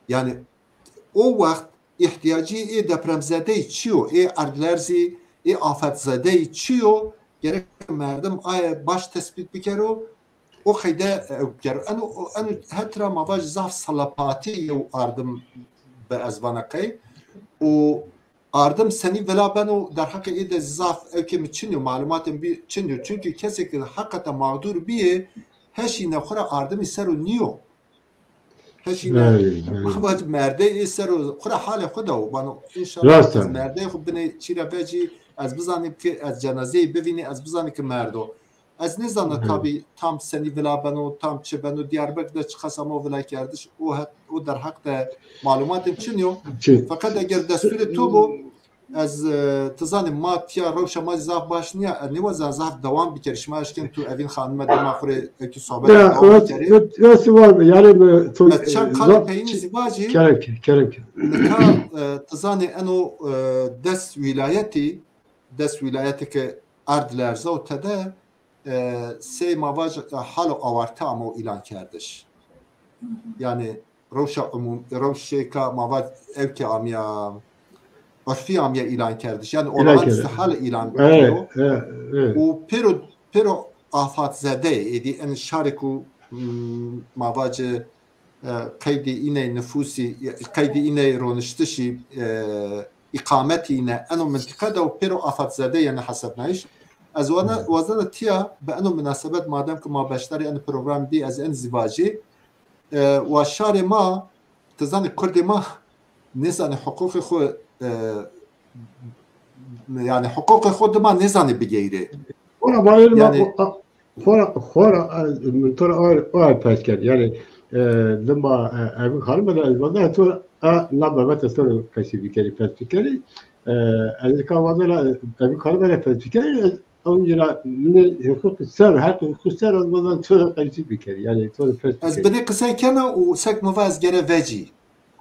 Yani o wext ihtiyacî ê depremzedeyî çi yo, ê erdlerzî, ê afetzedeyî çi yo, gerek merdim aye baş tespît bikero, o qeyde ew bikero. Eno, eno hetra ma vaj zaf salepatî yew ardim bi ez vana qey. Û ardim senî vila beno derheqê ê de zaf ewkê min çin yo, malumatên bî çin yo. Çunkî kesê ki heqeta mağdur biyê, heşî nexwe re ardimî ser û niyo. Heşî ne. Ey, ey. Xwe merdê ê ser û xwe re halê xwe de û bano, înşallah Rast ez e. Merdê xwe binê çî re vecî, ez bizanîm ki ez cenazeyê bivînî, ez bizanîm ki merdo. Ez nêzana Hı. Tabî tam senî vila beno, tam çi beno, Diyarbekir de çiqas ama vila kerdiş, o het, o derheq de malumatên çin yo. Çi? Feqet eger destûrê to bo, ez, e, tu zanî ma tiya rewşa ma zaf baş niya, ez nêwazan zaf dewam bikerî. Şima eşken tu evîn xanime dema xwe rê eki sohbet Ya, dewam evet, bikerî. Evet, evet, var. Yani, e, to-, Ez çend e, qalê zor-, peyînî çi-, zîvacî, kerek, kerek. Nika, e, tu zanî eno, e, des wîlayetî, des wîlayeteke erd lerza û tede, e, sey ma vaj, e, halo awarte amo îlan kerdiş. Yani rewşa umum, rewşêka ma vaj evke amiya, urfî amiya îlan kerdiş. Yani olağanüstü hal îlan kero. Evet, evet. Û pêro, pêro afatzede, êdî en şarê ku, hmm, ma vace e, qeydî îney nifûsî, qeydî îney roniştişî, e, îqametî îne eno mintiqe de û pêro afatzede yene hesabnayîş. Ez wana, Hmm. wazena tiya bi eno minasebet madem ki ma beşdarî eno program bî ez en zîvacî, e, wa şarê ma, tu zanî kurdê ma nêzanî hiqûqê xwe, e, yani hiqûqê xwe dima nêzanî bigeyre. Ona bayır ma Yani o, a, Xora, xora, e, min to re a, a pers kerd. Yani, e, dima, e, Evîn Xanime de ez vana to a na bebete ser qesî bikerî, pers bikerî. E, ez ka vana la, e, Evîn Xanime de pers bikerî, ez ew jira ne hiqûq ser, her hiqûq ser ez vana to re qesî bikerî. Yani to re pers Ez bikerî. Binê qisey kena û sek mi va ez gere vecî.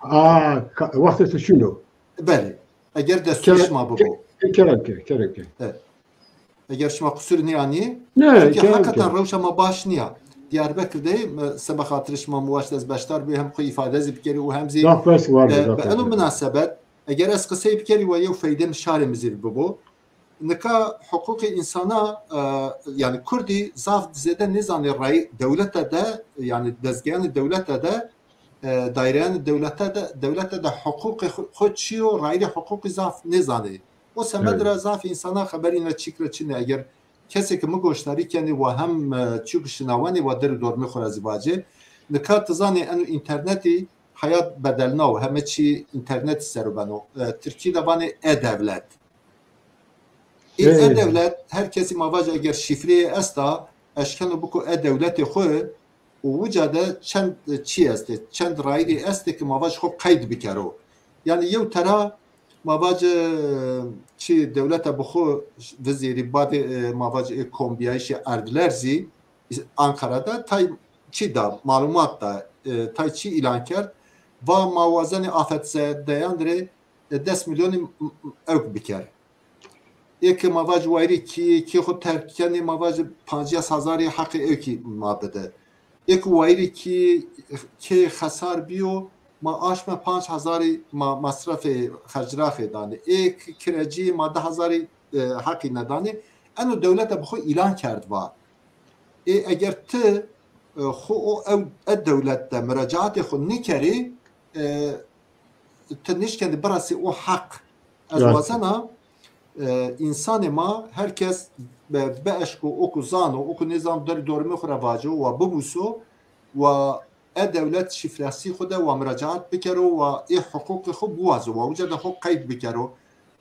A, ka, wextê tu şûno. Belê. Eger destûrê Kere-, şima bibo. ke-, kerem ke, kerem ke. Evet. Eger şima qusûr niyanî, Ne, çünkü kerem hakikaten ke. Rewşa ma baş niya. Diyarbekir de, me, seba xatirê şima mi waşt ez beşdar bî, hem xwe îfade zî bikerî û hem zî, Zaf bes var, e, zaf bi bes eno var. Minasebet, eger ez qisey bikerî we yew feydê min şarê min zî bibo. Nika hiqûqê însana, e, yani kurdî zaf zêde nêzanê rayî dewlete de, yani dezgeyanê dewlete de, e, daireyanê dewlete de, dewlete de hiqûqê xwe, xwe çi yo, rayîrê hiqûqî zaf nêzanê. O semed Evet. Ra zaf însana xeberî ne çîk re çi ne. Eger kesê ki mi goşdarî kenê wa hem, e, çîk şinawenê wa der û dormê xwe re zî vacê. Nika tu zanê eno înternetî heyat bedelna û heme çî înternetî ser û beno. E, Tirkî de vanê e-devlet. Ê, Ê. E-devlet, her kesî ma vaje eger şîfreyê esta, eşkeno biko e-dewletê xwe û wica de çend çî estê, çend rayîrê estê ki ma vaj xwe qeyd bikero. Yani yew tera ma vaje çî dewleta bi xwe vizêrî badê, e, ma vaje ê kombiyayişê erdlerzî Ankara'da tay çî da, malumat da, e, tay çî îlan kerd. Va ma wazenê afetzedeyan dirê e, des milyonî m-, m-, ewk biker. Ê ki ma vac wayirî kî, kî xwe terk kenê, ma vac panciyas hezarî heqê ewkî ma bide. Ê ku wayirî kî, kê xesar biyo, ma aşme panc hezarî ma masrafê xercraxê danê. Ê ki kirecî ma deh hezarî, e, heqî nedanê. Eno dewlete bi xwe îlan kerd va. Ê eger ti, e, xwe o ew, e dewlet de miracaatê xwe nikerî, e, ti nişkenî birasî o heq. Ez Yani. Wazena, e, însanê ma her kes be, be eşko o ku zano, o ku nêzano derî dormê xwe re vaco, wa bibûso, wa e-dewlet şifresî xwe de wa miracaat bikero, wa ê hiqûqê xwe biwazo, wa wica de xwe qeyd bikero.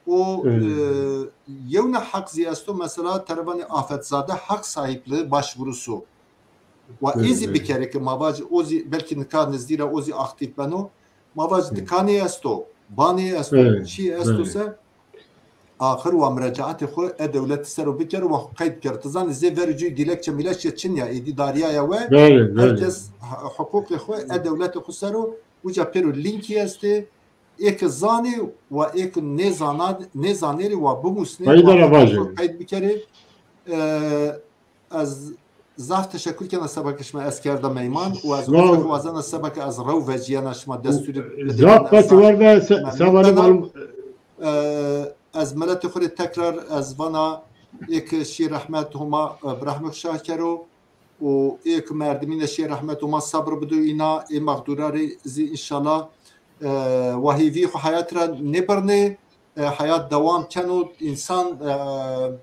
O, Evet. E, yewna heq zî esto, mesela terevanê afetzade heq sahîpli başvurusu. Wa Evet, ê zî evet. Bikere ki ma vac o zî belkî nika nizdî re o zî aktîf beno. Ma vac Evet. Dikanê esto, banê esto, Evet, çî esto evet. Se axir wa miracaatê xwe e-dewletî ser o bikero, wa xwe qeyd bikero. Tu zanî zê verê cûyî dîlekçe mîlekçe çin ya, êdî dariyaya we, Belê, belê. Her kes ha-, hiqûqê xwe e-dewletê xwe ser o, wica pêro lînkî estê, êk zanê û êk nêzana-, nêzanêrî wa bimusnê, Peyda wa re vaje. Xwe qeyd bikerê. E, ez zaf teşekkür kena sebeke şima ez kerda meyman û ez wazena sebeke ez rew veciyena şima destûrî. Zaf qet war be sevalê malum. E, ez miletê xwe rê tekrar ez vana êk şî rehmet Homa, e, bi rehmek şah kero û êk merdimîne şî rehmet Homa sabr bido îna ê mexdûra rê zî înşallah, e, wahîvî xwe hayat ra nêbirnê, e, hayat dewam keno, însan, e,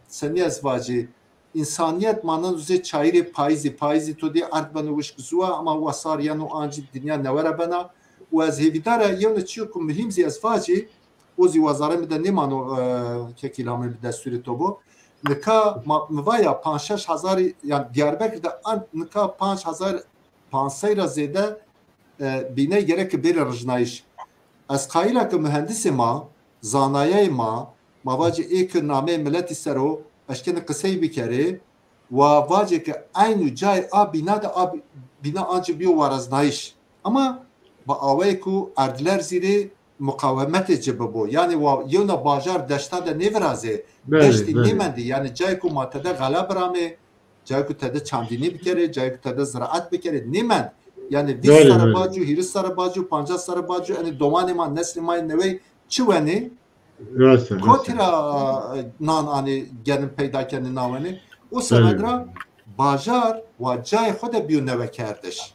senî ez vacî, însaniyet manan zê çayirê payîzî, payîzî to dê erd beno wişk zuwa, ama wesar yeno ancî dinya newere bena. Û ez hêvîdar e, yewne çiyo ku muhîm zî ez vacî, o zî wazarê min de nêmano, e, kekî lamê bi destûrê to bo. Nika ma, mi va ya panc şeş hezarî, yani Diyarbekir de an nika panc hezar pansey ra zêde, e, bîne gerek bêre rijnayîş. Ez qayîl a ke muhendisê ma, zanayayê ma, ma vacê ê ke nameyê miletî ser o, eşkenê qisey bikerê, wa vacê ke eynû cayê a bîna de a bî-, bîna ancî biyo waraznayîş. Ama bi awayê ku erdlerzî rê muqawemetê ci bibo. Yanî wa yewna bajar deşta de nêvirazê, Belê, deştî belê. nêmendî. Yanî cayê ku ma tede xela biramê, cayê ku tede çandînî bikerê, cayê ku tede ziraet bikerê, nêmend. Yanî vîst Belê, serre belê. bacû, hîris serre bacû, pancas serre bacû, enê domanê ma, neslê ma yê newey çi wenê? Rast e, rast Kotî e. ra, e, nan anê genin peyda kenê nawenê. O sebed ra bajar wa cayê xwe de biyo newekerdiş.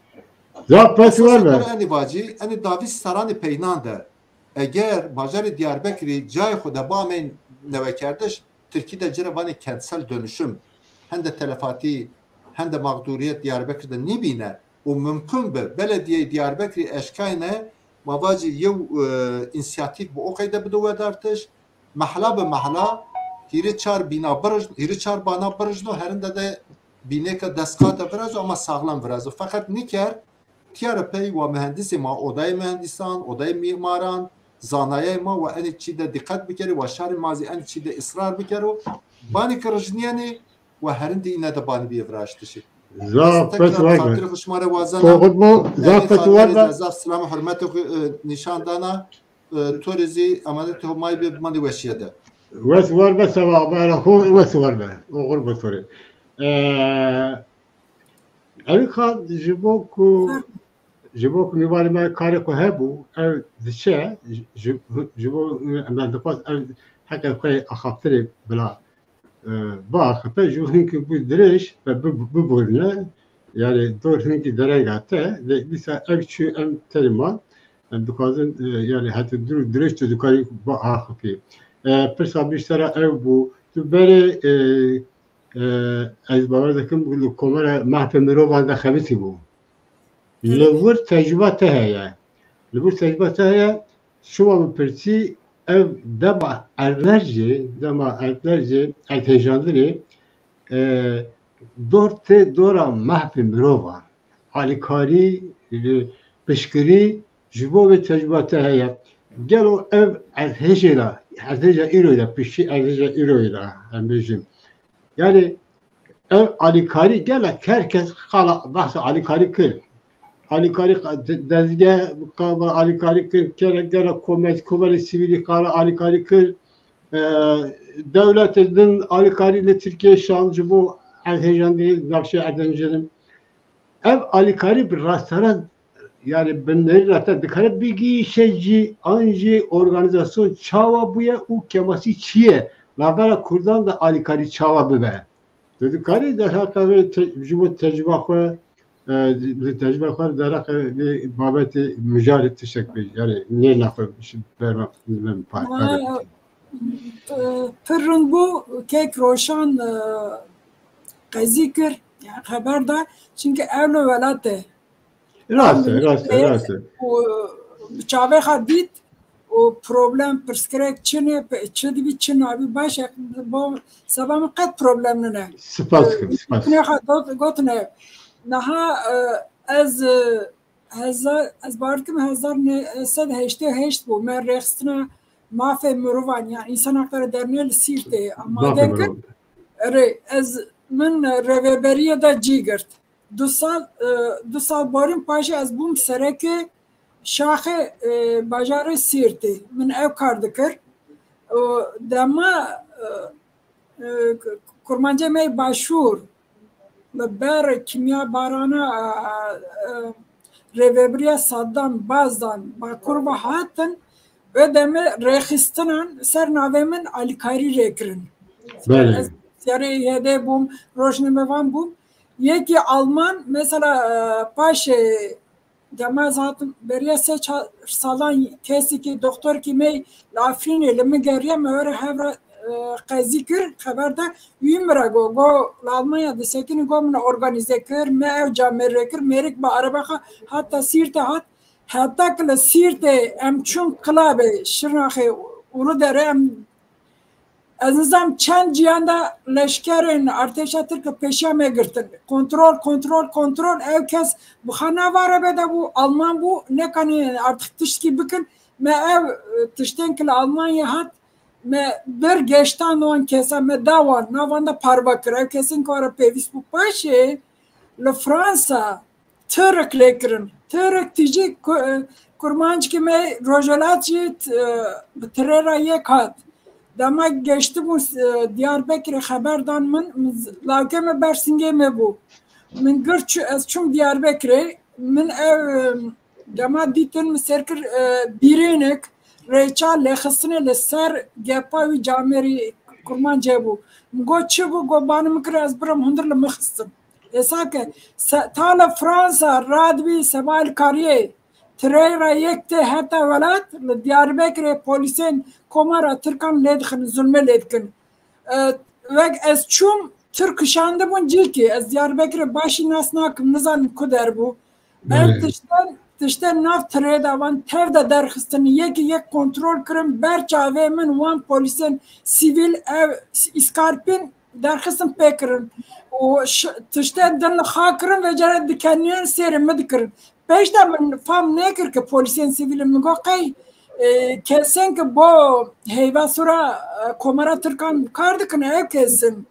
Zaf pes Esasê var be. xwe re enî vacî, enî davî seranê peynan de. Eger bajarê Diyarbekirî cayê xwe de bamên newekerdiş, Tirkî de ci re vanê kentsel dönüşüm. Hende telefatî, hende mexdûriyet Diyarbekir de nîbîne û mimkun bi belediyeyê Diyarbekirî eşkayne, ma vacî yew, e, însiyatîf bi o qeyde bido wedartiş, mehla bi mehla hîrê çar bîna birijn-, hîrê çar bana birijno, herinde de bînêka destqate virazo ama saxlem virazo. Feqet nîker, tiyare pey wa muhendisê ma, odayê muhendisan, odayê mîmaran, zanayayê ma wa enê çî de dîqet bikerê, wa şarê ma zî enê çî de israr bikero, banî ki rijniyenê wa herindî îne de banî biyê viraştişê. Zaf Tekrar pes var be. Xatirê xwe şima re wazena. Oxir bo, zaf pes var be. Zaf selam û hurmetê xwe, e, nîşan dana. E, to rê zî emanetê Homayî bê, bimane weşiye de. Wes war be, seva bera xwe wes war be. Oxir bo to rê. Ee, Elî Xan, ji bo ku, ji bo ku mîvarê me karê xwe hebû, ev diçe, ji, ji, ji bo me dixwest ev heke xwe axaftirê bila, e, biaxife, ji bo hinkî bû dirêj, me bi-, biborîne, yani dor hinkî dereng hate, lê dîsa ev çû em tenê man, em dixwazin, e, yani heta dûr û dirêj tu dikarî biaxifî. E, pirsa bîstera ew bû, tu berê, e, e, ez bawer dikim, li Komara Mehfê Mirovan de xebitî bû. Li vir tecrûba te heye. Li vir tecrûba te heye, şima min pirsî, ev dema erdler jî, dema erdler jî, erdhêjandinê, e, dor tê dora Mehfê Mirovan. Alîkarî, e, piştgirî ji bo vê tecrûba te heye. Gelo ev erdhêjê de, erdhêja îro de, piştî erdhêja îro de, em bêjin. Yani ev alîkarî gelek her kes qala behsa alîkarî kir. Alîkarî qa-, de-, dezge qala alîkarî kir, gelek, gelek komel-, komelê sivîlî qala alîkarî kir. E, dewletê din alîkarî li Tirkiye şand ji bo erdhêjandinê navşê erdhêjandinê. Ev alîkarî bi rasterast, yani bi nerîna te dikare bigihîşe jî, an jî organîzasyon çawa bûye û kemasî çi ye? Navbera Kurdan de alîkarî çawa bibe? Tu dikarî derheqa vê te-, ji bo tecrûba xwe, e, li tecrûba xwe derheqa vê babetê mijarê tiştek bêjî. Yani nêrîna xwe ji ber me, me pare, pare bike. Pir rind bû, kek Roşan, e, qezî kir, yani xeber da, çimkî ew li welat e. Rast e, rast e, rast e. Û bi çavê xwe dît û problem, pirsgirêk çi ne, pe-, çi dibî, çi nabî, baş e, bo seba min qet problem nine. Spas dikim, spas. Gotine xwe got-, gotine. Niha, e, ez, e, hezar, ez bawer dikim hezar neh sed heştê û heşt bû, me rêxistina mafê mirovan, yani Însan Hakları Derneği li Sîrtê amade kir. Erê, ez, min rêveberiya de cî girt. Du sal, e, du sal borîn paşê ez bûm serekê şaxê, e, bajarê Sîrtê. Min ew kar dikir. Û dema, e, e, kurmancê me yê başûr li ber kîmyabarana, e, e, rêvebiriya Saddam Bazdan Bakur ve hatin, wê demê rêxistinan ser navê min alîkarî rê kirin. Belê. Ez siyarê Y H D bûm, rojnamevan bûm. Yekî Alman, mesela, e, paşê dema ez hatim, beriya sê çar salan kesekî, doktorkî me li Afrînê li min geriya, me were hev re, e, qezî kir, xeber da, wî min re got, got, li Almanya disekinî, got, min organîze kir, me ew ca mêrê kir, mêrik bi araba xwe heta Sîrtê hat, heta ki li Sîrtê em çûn Qilabê, Şirnaxê, Uluderê, em Ez nizam çend ciyan de leşkerên artêşa Tirk pêşiya me girtin. Kontrol, kontrol, kontrol. Ew kes bi xwe nav arebe de bû, Alman bû, nekanî artık tiştkî bikin. Me ev, e, tiştên ki li Almanya hat, me bir geştan wan kesa, me da wan, nav wan de parve kir. Ev kesên ki were pêvîst bû paşê li Fransa, Tirk lê kirin. Tirk tijî ku-, kurmancikî me Rojhilat jî t-, bi tirêra yek hat. Dema geştibûn, e, Diyarbekirê xeber dan min, min z-, lawkê me ber singê me bû. Min girt çû, ez çûm Diyarbekirê. Min ev, e, dema dîtin, min sêr kir, e, bîrênek rêça lêxistinê li ser gepa wî camêrî kurmancê bû. Min got, çi bû? Got, bana min kir ez birim hundir li min xistin. Êsake, se-, ta li Fransa radibî seba alîkariyê tirêra yek tê heta welat, li Diyarbekirê polîsên Komara Tirkan lê dixin, zulmê lê dikin. E, wek ez çûm, Tirk kişandibûn cîkî. Ez Diyarbekirê başî nas nakim, nizanim ku der bû. Ev Belê. tiştên, tiştên nav tirê de wan tev de derxistin, yekî yek kontrol kirin, ber çavê min wan polîsên sivîl ev s-, îskarpîn derxistin pê kirin. Û ş-, tiştên din li xwe kirin, vê cara dikeniyan sêrê min dikirin. Pêş de min fam nekir ki polîsên sivîl in, min got qey, e, kesên ki bo heyva sura, e, Komara Tirkan kar dikin, ev kes in.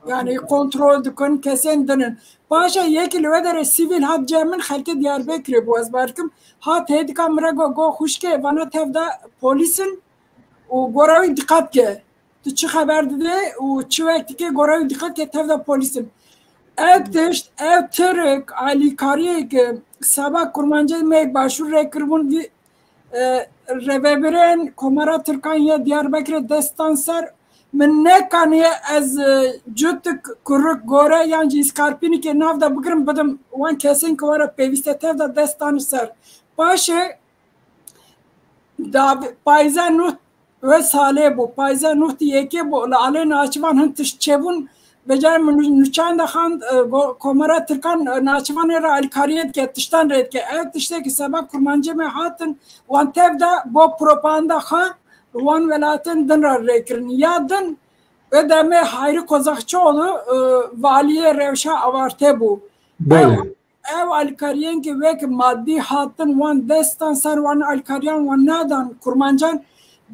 Yani kontrol dikin, kesên din in. Paşa yekî li wê derê sivîl hat cem min, xelkê Diyarbekirê bû, ez bar dikim. Hat hêdika min re got, got, xwişkê, vana tev de polîs in û gora wî diqet ke. Tu çi xeber didê û çi wek dikê, gora wî diqet ke, tev de polîs in. Ev tişt, ev Tirk alîkariyê ki seba kurmancê me başûr rê kiribûn, vî, e, rêvebirên Komara Tirkan yê Diyarbekirê destan ser, min nekaniye ez, e, cutik kurik gore yan jî îskarpînikê nav de bigirim, bidim wan kesên ki were pêvîste, tev de destan ser. Paşê, Dav-, payîza nû wê salê bû, payîza nû tî yekê bû, li alê naçivan hin tişt çêbûn, vêca min nû-, nûçan de xand, e, go-, Komara Tirkan, e, naçivanê re alîkariyê dike, tiştan rê dike. Ev tiştekî seba kurmancê me hatin, wan tev de bo propaganda xwe wan welatên din re rê kirin. Ya din, wê demê Hayrî Kozakçıoğlu, e, valiyê rewşa Awarte bû. Belê. Ew Ew alîkariyên ki wek madî hatin wan destan ser wan alîkariyan wan nadan kurmancan,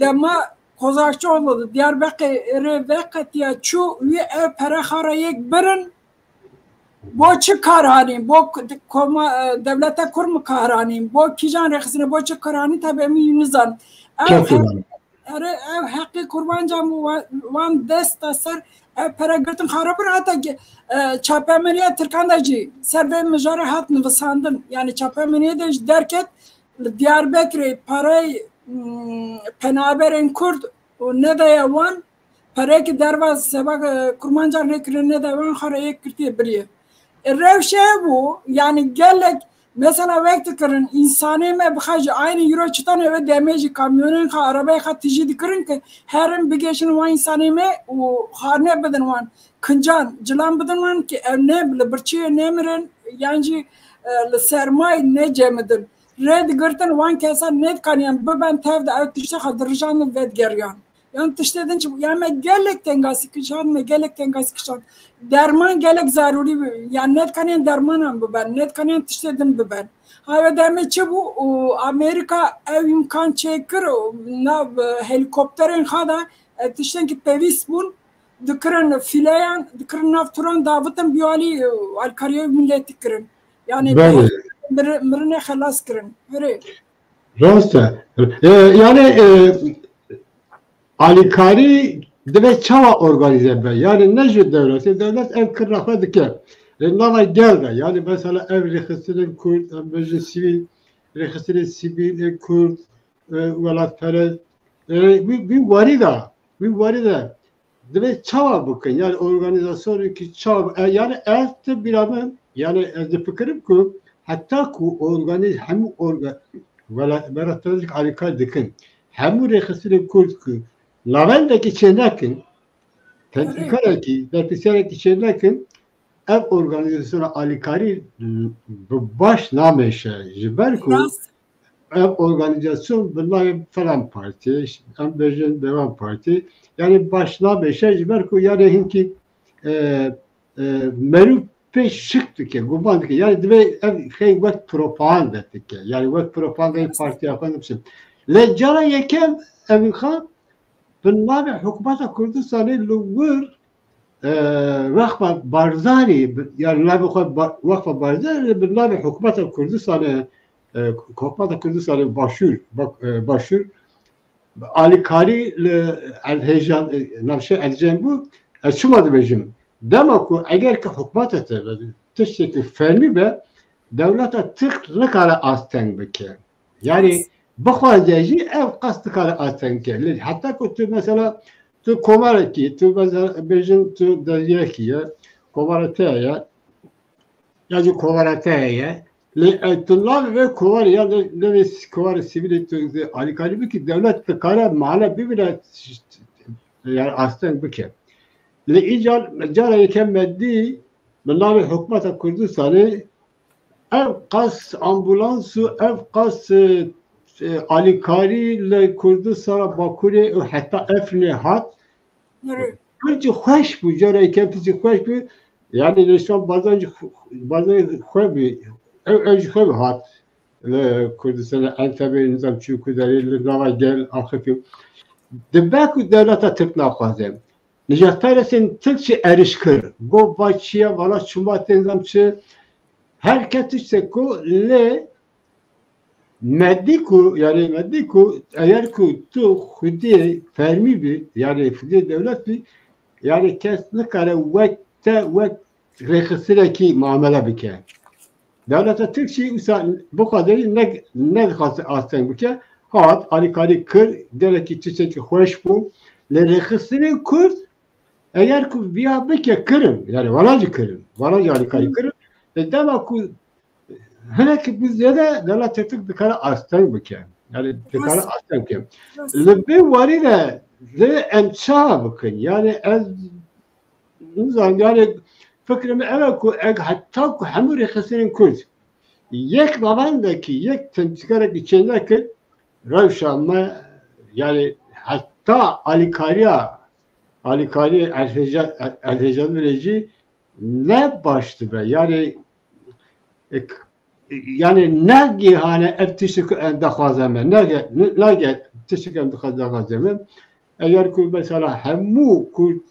dema Kozakçıoğlu Diyarbekirê veqetiya çû, wî ev pere xwe re yek birin, bo çi kar anîn, bo k-, koma, e, dewleta Kurd mi kar anîn, bo kîjan rêxistinê, bo çi kar anîn, tabi em wî nizan. Ew Çok he-, güzel. Erê, ev heqê kurmancan bû, wa-, wan dest da ser ev pere girtin xarabir, heta ki, e, çapemeniya Tirkan de jî ser vê mijarê hat nivisandin. Yani çapemeniyê de jî derket, li Diyarbekirê parey, mm, penaberên Kurd û nedaye wan, pereyekî derbas seba, e, kurmancan rê kirine nedaye wan, xwe re yek girtiye biriye. E, rewşe bû, yani gelek, mesela wek dikirin, însanê me bixe ji aynî euro çitan eve demê jî kamyonên xwe, arabeyê xwe tijî dikirin ki herin bigêşin wan însanê me û xarine bidin wan, kincan, cilan bidin wan ki ev ne li birçiyê nemirin, yan jî, e, li sermayê necemidin. Rê digirtin wan kesa nedikaniyan biben tev de ew tiştê xwe dirijandin vedigeriyan. Yan tiştê din çi bû? Yan me gelek tengasî kişand, me gelek tengasî kişand. Derman gelek zarûrî bû. Yan nedikaniyan dermanan biben, nedikaniyan tiştê din biben. Ha, wê demê çi bû? Û Amerîka ew îmkan çêkir û nav, e, helîkopterên xwe de, e, tiştên ki pêwîst bûn, dikirin fileyan, dikirin nav turan, davitin bî alî, e, alîkariyê miletî kirin. Yani Belê. mir-, mirinê xelas kirin. Hûrê. Rast e. E, yani, e, alîkarî divê çawa organîze be? Yani ne ji dewletê, dewlet ev kirina xwe dike. E, nava gel de, yani mesela ev rêxistinên Kurd, em bêjin sivîl, rêxistinên sivîl ê Kurd, e, welatperest, e, wî, wî warî de, wî warî de divê çawa bikin? Yani organîzasyonekî çawa, e, yani ez ti bîra min, yani ez difikirim ku heta ku organîz-, hemû orga-, wela-, welatperest alîkar dikin. Hemû rêxistinên Kurd ku navendekî çênekin, tedbîkarekî, berpirsyarek çênekin, ev organîzasyona alîkarî bi baş nameşe. Ji ber ku Rast. ev organîzasyon bi navê falan partî, em bêjin Devam Partî, yani baş nameşe ji ber ku yani hinkî, e, e, merû pê şik dike, guman dike. Yani divê ev xey wek propaganda dike. Yani wek propagandayê partiya xwe nibişin. Lê cara yekem ev xwe bi navê Hikûmeta Kurdistanê li wir, e, Wexfa Barzanî, bi-, yani navê xwe Ba-, Wexfa Barzanî bi navê Hikûmeta Kurdistanê, e, Hikûmeta Kurdistanê Başûr, bak, e, Başûr, alîkarî li Elhêjan, e, navşê Elcên bû, ez çima dibêjim? Dema ku eger ki hikûmeta te be, tiştekî fermî be, dewleta Tirk nikare asteng bike. Yani Rast. bixwaze jî ev qas dikare asteng bike. Lê heta ku tu mesela, tu komarekî, tu mesela bêjin tu dezgehekî ye, komara te ye, ya jî kovara te heye. Lê, e, tu navê vê kovarê ya de, de vê s-, kovarê sivîlê tu de alîkarî bikî, dewlet dikare mane bibîne, yani asteng bike. Lê îcar, cara yekem me dî, bi navê Hikûmeta Kurdistanê ev qas ambulans û ev qas, e, e, alîkarî li Kurdistana Bakurê û heta Efrînê hat. Erê. Pir jî xweş bû, cara yekem pir jî xweş bû. Yani Rêşma Barzanî jî xwe, Barzanî xwe bî, ew, ew jî xwe bî hat li Kurdistanê, Entebê, nizam çi ku derê li nava gel axifî. Dibe ku dewleta Tirk naxwaze. Nijadperestên Tirk jî êrîş kir. Got va çi ye, vala çima tê nizam çi. Her kes tiştek ku lê me dî ku, yani me dî ku eger ku tu xwediyê fermî bî, yani xwediyê dewlet bî, yani kes nikare wek te, wek rêxistinekî muamele bike. Dewleta Tirk jî wisa bixwaze ne, nedixwaze asteng bike. Hat, alîkarî kir, gelekî tiştekî xweş bû. Lê rêxistinên Kurd eger ku viya bike kirin, yani wana jî kirin, wana jî alîkarî kirin. Lê dema ku hinek bi zêde dewleta Tirk dikare asteng bike. Yani dikare Rast. asteng bike. Rast. Li vê warî de divê em çawa bikin? Yani ez nizanim, yani fikrê min ev e ku eg heta ku hemû rêxistinên Kurd yek navendekî, yek tendîkarekî çênekir, rewşa me, yani heta alîkariya, alîkariyê Elhêja-, Elhêjanî jî ne baş dibe. Yani, ek-, yani ne gihane ev tiştê ku em dixwaze me, ne ge-, ne, ne ge-, tiştê ku em dixwaze, dixwaze me. Eger ku mesela hemû ku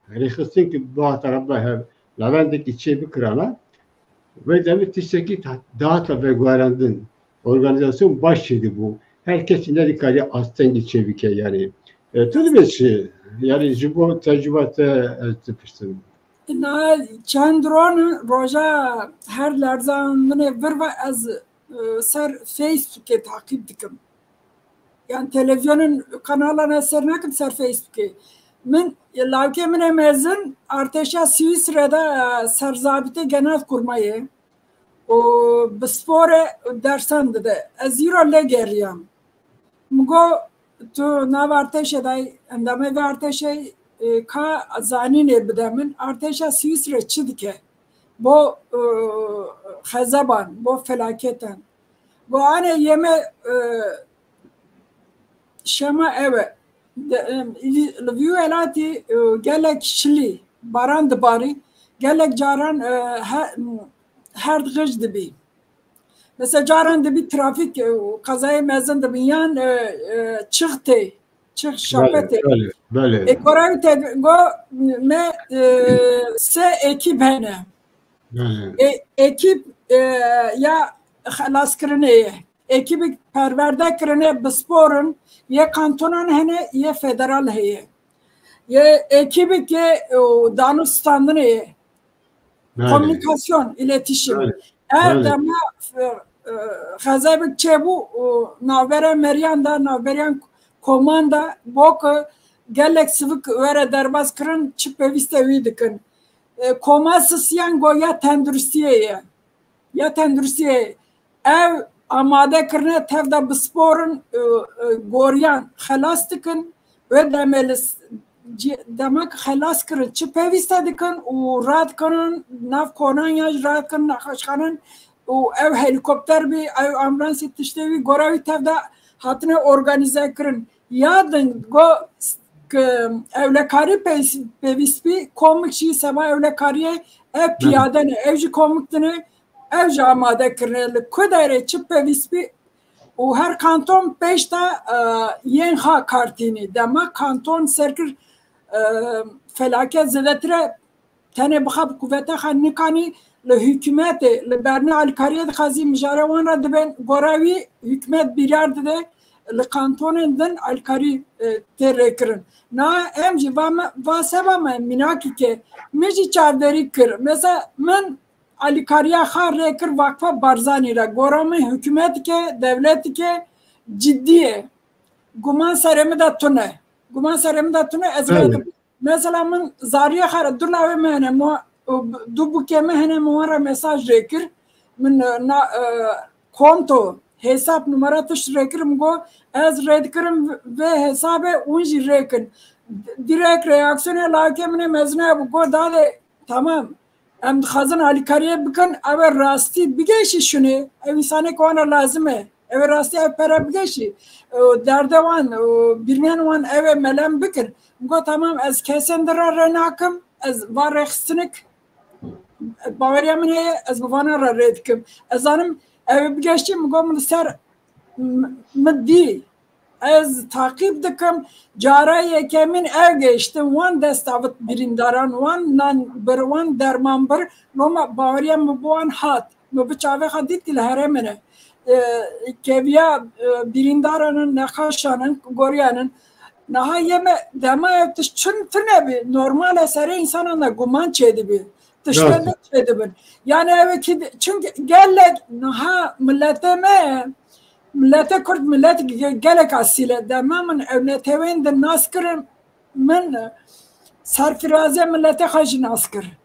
rêxistin ki bihata re bihe, navendekî çê bikirana, vê demê tiştekî ta-, dihata veguherandin. Organîzasyon baş çêdibû. Her kes nedikariye astengî çêbike yani. E, tu dibê çi? Yani ji bo tecrûba te ez dipirsim. Na çend ron roja her lerzandinê vir ve ez, e, ser Facebookê taqîb dikim. Yani televizyonun kanallarına ser nakim, ser Facebookê. Min, lawkê min ê mezin artêşa Swîsre de, e, serzabitê Genelkurmayê û bi sporê dersan dide. Ez îro lê geriyam. Min got, tu nav artêşê de, endamê vê artêşê, e, ka zanînê bide min, artêşa Swîsre çi dike? Bo, e, xezeban, bo felaketan. Got, anê yê me, e, şema ew e. De, e, li, li vî welatî, e, gelek şilî, baran dibarî, gelek caran, e, he-, herd xij dibî. Mesela caran dibî trafîk, e, qezayê mezin dibî, yan, e, e, çiq tê, çiq şapetê. Belê, belê. E, Koreya te go me, e, se ekîp hene. Belê. E, ekîp, e, ya xelaskirinê ye. ekîbik perwerde kirine, bispor in, yê kantonan hene, yê federal heye. Yê ekîbik yê, û, danûstandinê ye. Belê. Komunikasyon, iletişim. Belê. Ev Belê. dema, e, e, xezebik çêbû, û, navbera meriyan da, navberiyan koman da, bo ku gelek sivik were derbas kirin, çi pêwîste wî dikin. E, koma sisiyan go ya tenduristiyê ye. Ya tenduristiyê ev amade kirine tev de bisporin, e, e, goriyan xelas dikin. Wê demê li s-, cî-, demek xelas kirin, çi pêwîste dikin û radikinin nav konan ya jî radikinin nexweşxanin û ev helîkopter bî, ew ambulansê tiştê wî gora wî tev de hatine organîze kirin. Ya din go s-, ki ewlekarî pês-, pêwîst bî, komik jî seba ewlekariyê ev Belê. piyade ne, ew jî komik dine, ew jî amade kirine. Li ku derê çi pêwîst bî û her kanton pêş de, e, yên xwe kartînî. Dema kanton serkir, e, felaket zêdetir e, tenê bixa bi kuvveta xwe nikanî li hikûmetê, li bernê alîkariyê dixwazî mijara wan re dibên gora wî hikûmet bîryar dide li kantonên din alîkarî, e, tê rêkirin. Na em jî va me, va seba me mînakî ke min jî çavderî kir. Mesela min alîkariya xwe rê kir Vakfa Barzanî re. Gora min hikûmetike, dewletike cidî ye. Guman serê min de tune. Guman serê min de tune, ez Belê. rê dikim. Mesela min zariya xwe re du lawê me hene, mo-, du bûkê me hene, min wan re mesaj rê kir. Min, e, na, e, konto, hesap numara tişt rê kir, min got, ez rê dikirim vê hesabê, hûn jî rê kin. Direkt reaksiyonê lawkê min ê mezin hebû, got, dadê, tamam, em dixwazin alîkariyê bikin, ew ê rastî bigeşî şûnê, ew însanê ku wan re lazim e, ew ê rastî ev pere bigeşî, û derdê wan û birînên wan ew ê melem bikin. Min got, tamam, ez kesên din re rê nakim, ez va rêxistinik, baweriya min heye, ez bi vana re rê dikim. Ez zanim ew ê bigeşî, min got, min li ser m-, min dî. Ez taqîb dikim. Cara yekemîn ew gêştin, wan dest avit birîndaran, wan nan bir, wan derman bir. Loma baweriya min bi wan hat. Min bi çavê xwe dît ku li herêmê ne. E, keviya, e, birîndaran in, nexweşan in, goriyan in. Niha yê me dema ev tişt çin tune bî, normal e, serê însanan de guman çêdibî. Tiştên Rast. din çêdibin. Yani ev ki, çünkü gelek niha milletê me, milletê Kurd millet ge-, gelek asîl e. Dema min ew netewên din nas kirin, min serfiraziya milletê xwe jî nas kir.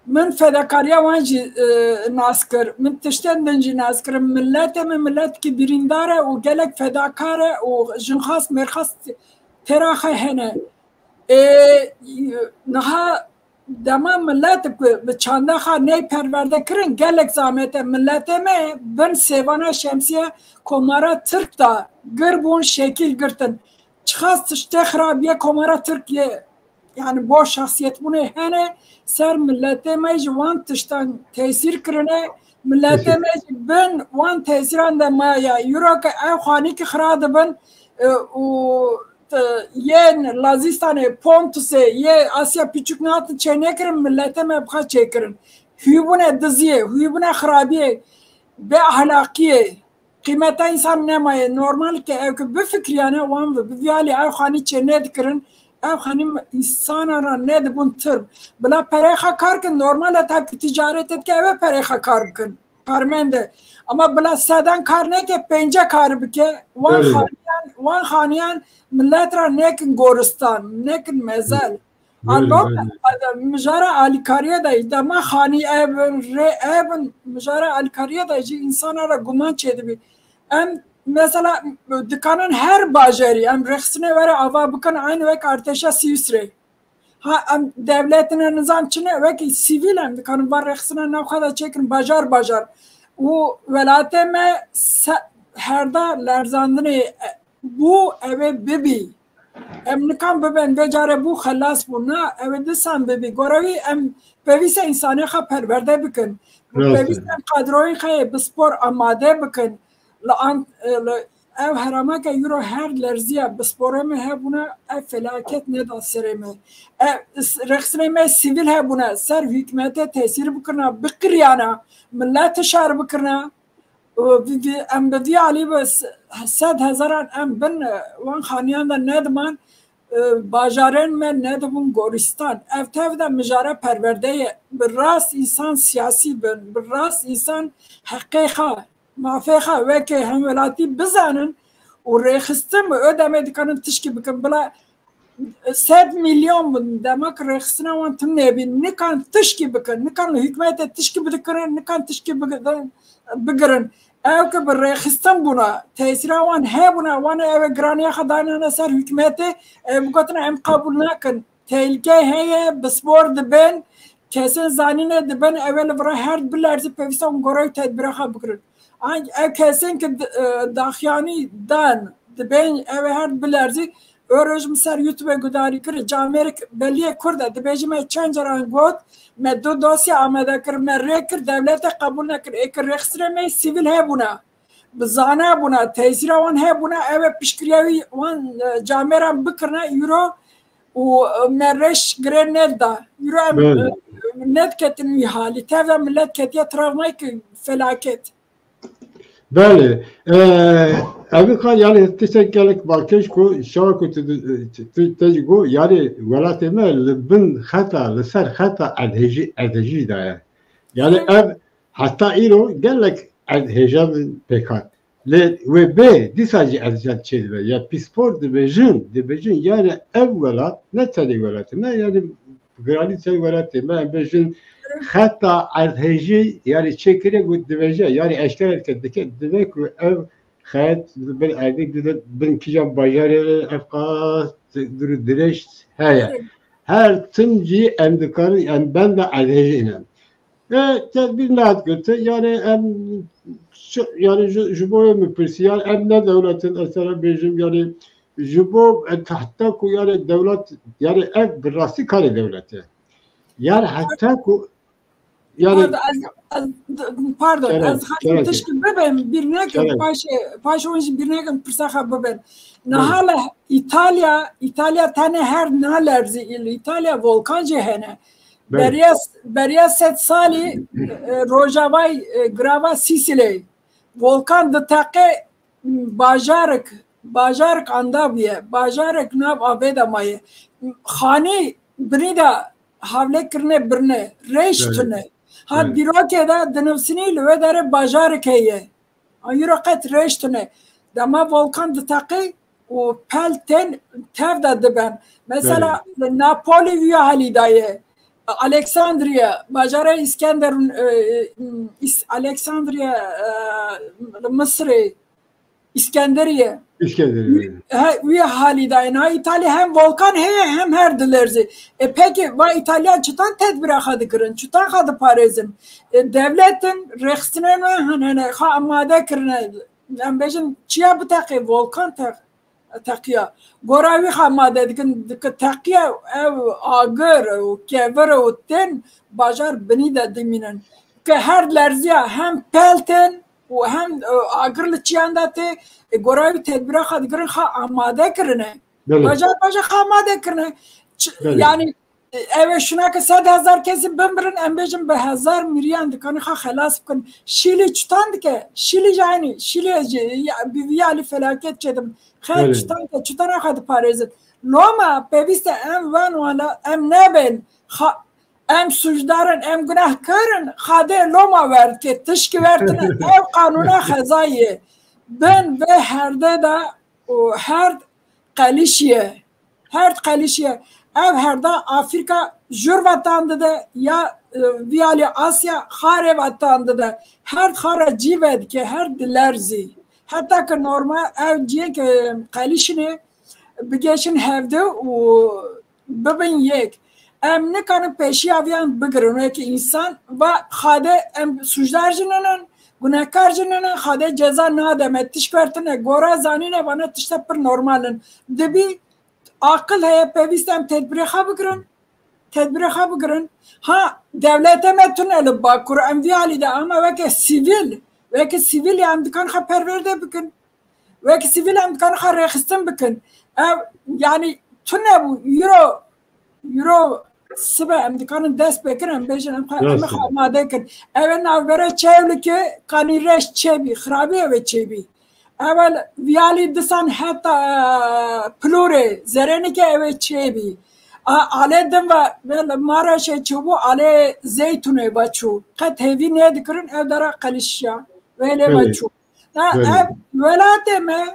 Min fedakariya wan jî, e, nas kir. Min tiştên din jî nas kirin. Milletê min miletkî birîndar e û gelek fedakar e û jinxwast mêrxwast têra xwe hene. Ê, niha dema milet ku bi çanda xwe ney perwerde kirin, gelek zahmet e. Miletê me bin sêvana şemsiye komara Tirk da gir bûn, şekil girtin. Çiqas tiştê xirabiyê komara Tirkiyê, yani bo şexsiyetbûnê hene, ser miletê me ji wan tiştan tesîr kirine, miletê me ji bin wan tesîran de maye. Euro ke ew xanîkî xira dibin, e, û, e, yên Lazistanê, Pontusê, yê Asya Piçûk nehatin çênekirin, miletê me bi xwe çêkirin. Hûybûne diziyê, hûybûne xirabiyê, bê ahlaqiyê. Qîmeta însan nemaye. Normal ke ew ku bifikriyane wan bi, bi vî alî ew xanî çê nedikirin, ew xanî însana re nedibûn tirm. Bila perê xwe kar kin, normal e, ta ku ticaret dike, ew ê perê xwe kar bikin. Karmend e. Ama bila sedan kar neke, pênce kar bike, wan Belê. xaniyan, wan xaniyan millet re nekin goristan, nekin mezel. Belê, Anlok, belê. Mijara alîkariyê de, dema xanî ev in, rê ev in, mijara alîkariyê de jî însana re guman çêdibî. Em, mesela, dikanin her bajarî, em rêxistinê were ava bikin, aynî wek artêşa Swîsrê. Ha, em dewletine nizam çi ne, wekî sivîl em dikanin van rêxistina nav xwe de çêkin, bajar bajar. Û welatê me se-, herda lerzandinê, e, bû, ew ê bibî. Em nikan bibin, vê carê bû, xelas bû. Na, ew ê disan bibî. Gora wî em pêwîst e însanê xwe perwerde bikin. Rast e. Pêwîst e em kadroyên xwe yê bi spor amade bikin. Li an-, li ev herama ke îro her lerziya bi sporê me hebûna, ev felaket neda serê me. Ev s-, rêxistinê me sivîl hebûna, ser hikûmetê tesîr bikirina, biqiriyana, millet hişar bikirina. û vî, vî, em bi vî alî bi s-, sed hezaran em bin, e, wan xaniyan de nediman, e, bajarên me nedibûn gorîstan. Ev tev de mijara perwerde ye. Bi rast însan siyasî bin, bi rast însan heqê xwe, mafê xwe weke hemwelatî bizanin û rêxistin bi, o demê dikanin tişkî bikin. Bila sed milyon bin, dema ku rêxistina wan tim nebî, nikan tişkî bikin, nikan li hikûmetê tişkî bidikirin, nikan tişkî bigi-, bigirin. Ew ku bi rêxistin bûna, tesîra wan hebûna, wan ê ew ê giraniya xwe danane ser hikûmetê, ew bigotine em qebûl nakin. Tehlike heye, pispor dibin, kesên zanînê dibin, ew ê li vir her bilerzî, pêwîst e hûn goreyî tedbîra xwe bigirin. An-, ev kesên ki di-, e, daxuyanî dan, dibên ew ê her bilerzî, o roj min ser YouTube gudarî kir, camêrek beliyê Kurd e, dibêjim me çend caran got, me du dosya amade kir, me rê kir, dewlete qebûl nekir, ê kir rêxistinê me sivîl hebûna, bi zana bûna, tesîra wan hebûna, ew ê piştgiriya wî wan, e, camêran bikirine, îro û, e, me rêş girê neda. Îro em, Belê. e, nediketin wî halî. Tev de millet ketiye travmayek felaket. Belê. Ee, Emirkan, yani tiştek gelek balkêş ku şawa ku tu, tu, tu, te jî got, yani welatê me li bin xeta, li ser xeta erdhejî, erdhejî daye. Yani Evet. ev heta îro gelek erdhêja min pêk hat. Lê wê bê, dîsa jî erdhêja çêdibe. Ya pispor dibêjin, dibêjin, yani ev welat, ne tenê welatê me, yani Kralîçeyê welatê me, em bêjin, xeta erdhêjî, yani çêkiriye ku dibêje, yani eşkere dike, dike, dibe ku ev xet li bin erdê, di bin kîjan bajarê ev qas dir û dirêj heye. Her tim jî em dikarin, em benda erdhêjê ne. E, tedbîr nehat girtin, yani em çi, yani ji, ji bo min pirsî, yani em ne dewletin, ez sana bêjim, yani ji bo, e, heta ku yani dewlet, yani ev bi rastî karê dewletê. Yani heta ku, yani Pardon, ez, ez, pardon, Kerem, ez xatim kerem. tişkî bibim, bir nekim, Kerem. paşê, paşê hûn jî bir nekim pirsa xwe bibin. Niha li Îtalya, Îtalya tenê her nalerzî, li Îtalya volkan jî hene. Belê. Beriya, beriya sed salî, e, rojavay, e, girava Sîsîleyê. Volkan diteqe, bajarek, bajarek anda bûye, bajarek nav avê de maye. Xanî binî de havlê kirine birine, rêş Evet. tune. Ha Evet. dîrokê de dinivsinî li wê derê bajarek heye. Îro qet rêş tune. Dema volkan diteqî û pel tên tev de diben. Mesela Evet. li Napoli wî halî daye. Alexandria, bajarê Îskender, e, e, Îs-, Alexandria, e, li Misirê, Îskenderiye. Îskenderiye. He, wî halî dayê. Ha, Îtalya hem volkan heye hem her dilerze. E, peki, va Îtalya çitan tedbira xwe dikirin, çitan xwe diparêzin? E, devletin rêxistinên wê hene, hene, xwe amade kirine. Em bêjin, çiya biteqê, volkan teq-, teqiya. Gora wî xwe amade dikin, dike teqiya ew agir û kevir û tên bajar binî de dimînin. Ke her lerziya hem pel tên, û hem, e, agir li çiyan de tê, e, gora wî tedbîra xwe digirin, xwe amade kirine. Belê. Bajar bajar xwe amade kirine. Ç-, Belê. yani, e, ev ê şuna ke sed hezar kesî bimirin, em bêjin bi hezar miriyan dikanin xwe xelas bikin. Şîlî çitan dike? Şîlî jî aynî. Şîlî jî, ya, bi vî alî felaket çêdibin. Xelk Belê. çitan dike, çitan xwe diparêzin. Loma pêwîst e em van wala, em nebin. Xa-, Em sûcdar in, em gunehkar in, Xwedê loma werdike, tişkî wertine, ew qanûna xezayê. Bin vê herde de û herd qelişiye. Herd qelişiye. Ev herda Afrîka jûr vetan dide, ya, e, vî alî Asya xarê vetan dide. Herd xara cî vedike, herd dilerzî. Heta ke normal ev ciyê ke qelişine, bigêşin hevde û bibin yek. Em nikarin pêşiya viyan bigirin. Wekî însan va Xwedê em sûcdar jî ninin, gunehkar jî ninin, Xwedê ceza nade me. Tişk wertine, gora zanîne vana tişta pir normal in. Dibî aqil heye, pêwîst em tedbirê xwe bigirin. Tedbirê xwe bigirin. Ha, dewletê me tune li Bakur, em vî alî de ama weke sivîl, weke sivîl em dikan xwe perwerde bikin. Wekî sivîl em dikarin xwe rêxistin bikin. Ev, yanî tune bû, îro, îro sibe em dikarin dest pê kirin, em bêjin, em xwe, em xwe amade kirin. Ew ê navbera Çewlikê, Kanîreş çêbî, xirabî ew ê çêbî. Ewel viyalî disan heta, e, Pilorê, Zerênikê ew ê çêbî. A, alê din ve, ve li Maraşê çûbû, alê Zeytûnê ve çû. Qet hêvî nêdikirin, ew dera qelişiya. Wê lê ve çû. Na, ev welatê me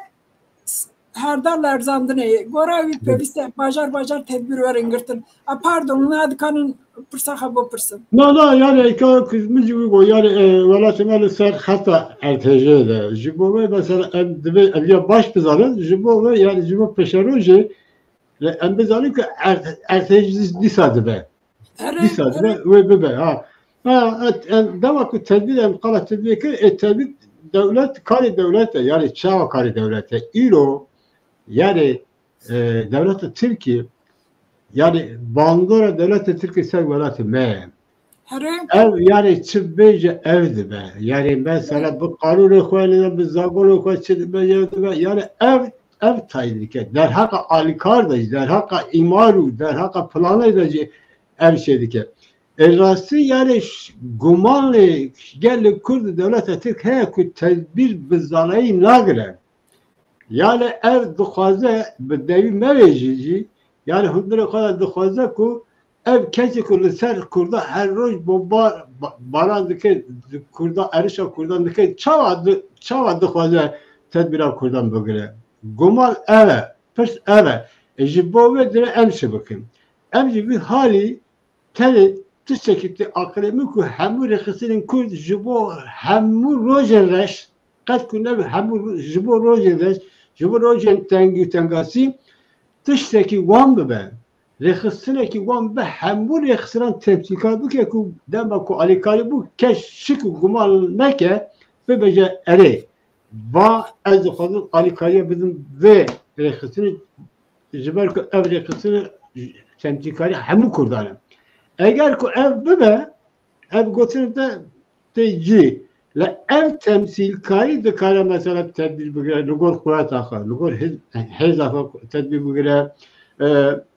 s-, herda lerzandinê ye. Gora wî pêwîst e bajar bajar tedbîr werin girtin. A, pardon, na dikanin pirsa xwe bipirsin. Na, na, yani, eka ku min jî wî got, yani, e, welatê me li ser xeta erdhêjê de. Ji bo me mesela em divê ev ya baş bizanin, ji bo me, yani, ji bo pêşerojê, e, em bizanin ku erd-, erdhêj dîsa dibe. Dîsa dibe, wê bibe, ha. Ha, et-, em, dema ku tedbîr, em qala tedbîr kir, e, tedbîr dewlet, karê dewlet e, yani çawa karê dewlet e? Îro, yani, e, dewleta Tirkî, yani bandora dewleta Tirkî ser welatê me ye. Ev, yani çi bêje ev dibe. Yani mesela bi qanûnê xwe ne, bi zagonê xwe çi dibêje ev dibe. Yani ev, ev tayîn dike. Derheqa alîkar de jî, derheqa îmar û derheqa planê de jî ev şey dike. E, rastî yani ş-, gumanê gelê Kurd û dewleta Tirk heye ku tedbîr bi zanayî nagire. Yani ev dixwaze bi dewî me ve jî, jî, yani hundirê xwe de dixwaze ku ev kesê ku li ser Kurda her roj bomba, ba-, baran dike, Kurda, êrişa Kurdan dike, çawa di-, çawa dixwaze tedbîra Kurdan bigire? Guman ev e, pirs ev e. E, ji bo vê dire em çi bikin? Em jî vî halî tenê tiştekî tê aqilê min ku hemû rêxistinên Kurd ji bo hemû rojên reş, qet ku nebe hemû ro-, ji bo rojên reş, ji bo rojên tengî û tengasî tiştekî wan bibe. Rêxistinekî wan bi hemû rêxistinan temsîlkar bike ku dema ku alîkarî bû, kes şik û guman neke, bibêje erê. Va ez dixwazim alîkariya bidim vê rêxistinê, ji ber ku ev rêxistinê temsîlkarî hemû Kurdan e. Eger ku ev bibe, ev gotin te tê cî. Lê ev temsîlkarî dikare mesela tedbîr bigire, li gor quweta xwe, li gor hêz-, hêza xwe tedbîr bigire, e,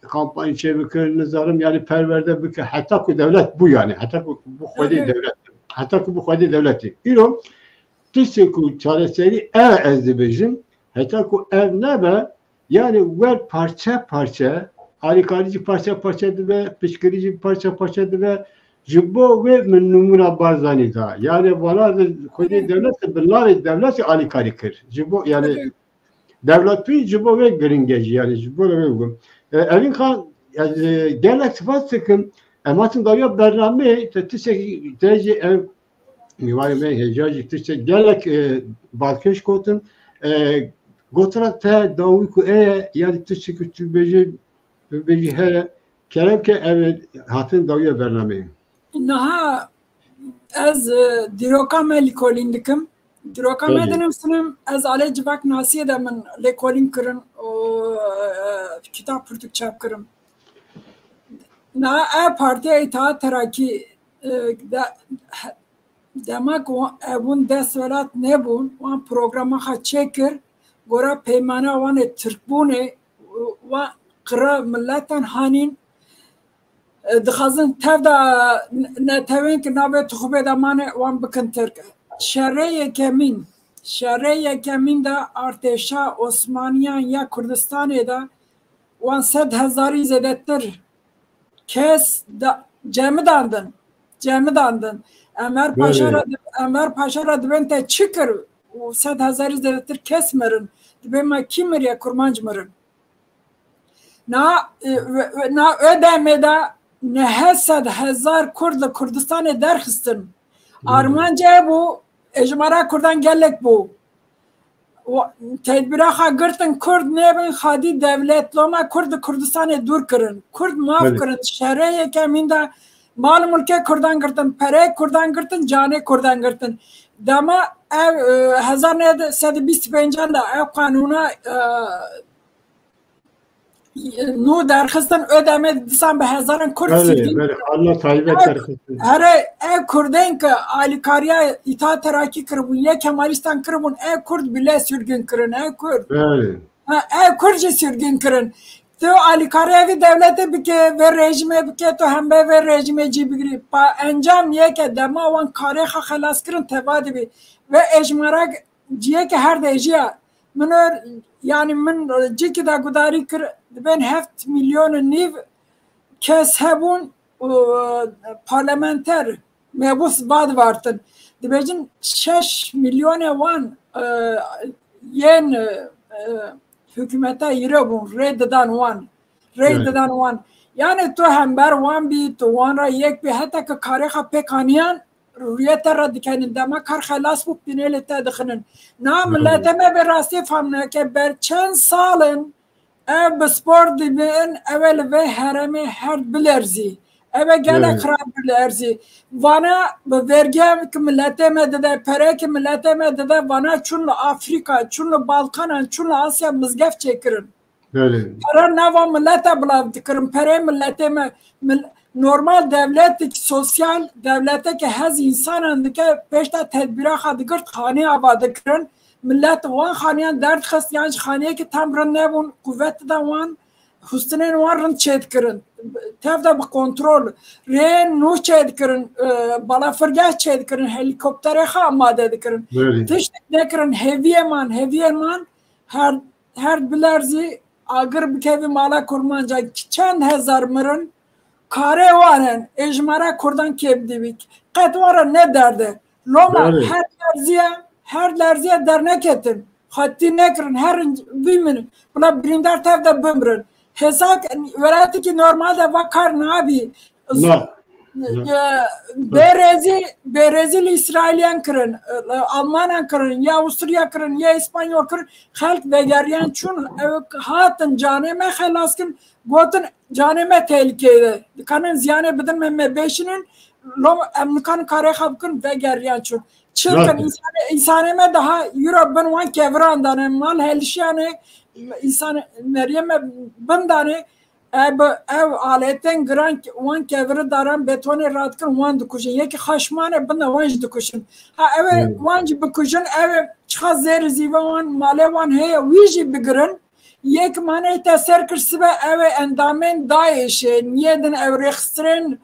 kampanya çêbikir, nizanim yani perwerde bike, heta ku dewlet bû yani, heta ku bû xwedî dewlet, heta ku bû xwedî dewletê. Îro tiştê ku çareserî ev e, ez dibêjim, heta ku ev nebe, yani wer parçe parçe, alîkarî jî parçe parçe dibe, piştgirî jî parçe parçe dibe. Ji bo wê min nimûna Barzanî da. Yani vana de xwedî dewlet bi navê dewletê alîkarî kir. Ji bo yani dewletbî ji bo wê giring e jî, yani ji bo wê bû. E, Evîn Xan, ez, e, gelek spas dikim. Em hatin dawiya bernameyê, te tiştekî te jî ev Mîwanê me hêja jî tiştek gelek, e, balkêş gotin. E, gotina te dawî ku ê, yani tiştek ku tu bêjî, tu bêjî heye, kerem ke ev hatin dawiya bernameyê. Niha ez, e, dîroka me lîkolîn dikim. Dîroka me Belê. Dinivîsim, ez alê civak nasiyê de min lêkolîn kirin û, e, kitab pirtûk çap kirin. Niha ev Partiya Îtihat Terakî, e, de, Dema ku wa-, e, hûn destwelat nebûn, wan programa xwe çêkir, gora peymana wan ê Tirkbûnê, û wan qira miletan hanîn, e, dixwazin tev de, e, ne-, netewên ki navê tixûbê de mane, wan bikin Tirk. Şerê yekemîn, şerê yekemîn de artêşa Osmaniyan ya Kurdistanê de wan sed hezarî zêdetir kes da-, cemidandin. Cemidandin. Enver Paşa Belê. Ra di-, Enver Paşa ra dibên te çi kir? Û sed hezarî zêdetir kes mirin. Dibê me kî miriye? Kurmanc mirin. Na, e, ve-, ve-, na Ödemê de neh sed hezar Kurd li Kurdistanê derxistin. Belê. Armanc e bû, e, jimara Kurdan gelek bû. Wa-, tedbîra xwe girtin, Kurd nebin xwedî dewlet, loma Kurd li Kurdistanê dûr kirin. Kurd maf Belê. Kirin, şerê yekemîn de mal û mulkê Kurdan girtin, pereyê Kurdan girtin, canê Kurdan girtin. Dema ev, e, hezar neh sed û bîst û pêncan de ev qanûna, e, nû derxistin, Ödemê disan bi hezaran Kurd Belê, sivîl. Belê, Allah taybet Ev, derxistin. Here, ev Kurdên ki alîkariya Îtihat Terakî kiribûn, yê Kemalîstan kiribûn, ev Kurd bile sürgün kirin, ev Kurd. Belê. Ha, ev Kurd jî sürgün kirin. Tu alîkarê vî dewletê bike, vê rejîmê bike, tu hembe vê rejîmê cî bigirî. Pa encam yeke dema wan karê xwe xelas kirin teva dibî. Ve êjmara ciyeke her de jiya. Min ör, yani min cîkî de gudarî kir, dibên heft milyon û nîv kes hebûn û parlamenter mebûs vadivartin. Dibêjin şeş milyonê wan, e, yên, e, hikûmeta îro bûn, rê didan wan. Rê Evet. didan wan. Yani tu hember wan bî, tu wan re yek bî, heta ke karê xwe pêk aniyan, rûyê te re dikenin. Dema kar xelas bû, pînelê te dixinin. Na Evet. milete me bi rastî fam neke, ber çend sal in, ev bi spor dibin, ew ê li vê herêmê her bilerzî. Ev ê gelek Evet. xirab bilerzî. Vana bi vergiya ki miletê me dide, perê ki miletê me dide, vana çûn li Afrîka, çûn li Balkanan, çûn li Asya mizgef çêkirin. Belê. Pere nava milete bilav dikirin, perê miletê me, mil-, normal dewletek sosyal, dewletek hez însanan dike, pêşta tedbîra xwe digirt, xanê ava dikirin. Milet wan xaniyan derdixist, yan ji xaniyekî tam rind nebûn, quvet dida wan, hustinên wan rind çêdikirin. Tev de bi kontrol, rêyên nû çêdikirin, e, balafirgeh çêdikirin, helîkopterê xwe amade dikirin. Belê. Tiştek nekirin, hêviyê man, hêviyê man her, her bilerzî, agir bikevî mala kurmanca, çend hezar mirin, karê wan in, ê ji me re kurdan kêm dibî. Qet wan re ne derde. Loma Belê. her lerziye, her lerziye derneketin. Xwetî nekirin, herin biminin. Bila birîndar tev de bimirin. Hêsa welatekî normal de va kar nabî. Na. Ya, bêrezî, bêrezî li Îsraîliyan kirin, Almanan kirin, ya Awisturya kirin, ya Îspanyol kirin, xelk vegeriyan çûn, ew hatin canê me xelas kin, gotin, canê me tehlikeyê de. Dikanin ziyanê bidin me, me bêşinin, lo em nikan karê xwe bikin, vegeriyan çûn. Çi bikin, Rast. însanê, însanê me daha euro bin wan keviran dane, mal helişiyane, însan meriyê me bin dane, ev, ev aletên giran wan keviri daran betonê radikin wan dikujin. Yekî xaşmane bin de wan jî dikujin. Ha, ew ê Hmm. wan jî bikujin, ew ê çiqa zêr zîve wan, malê wan heye, wî jî bigirin. Yek manê te ser kir sibe ew ê endamên DAIŞ'ê, niyê din ew rêxistirên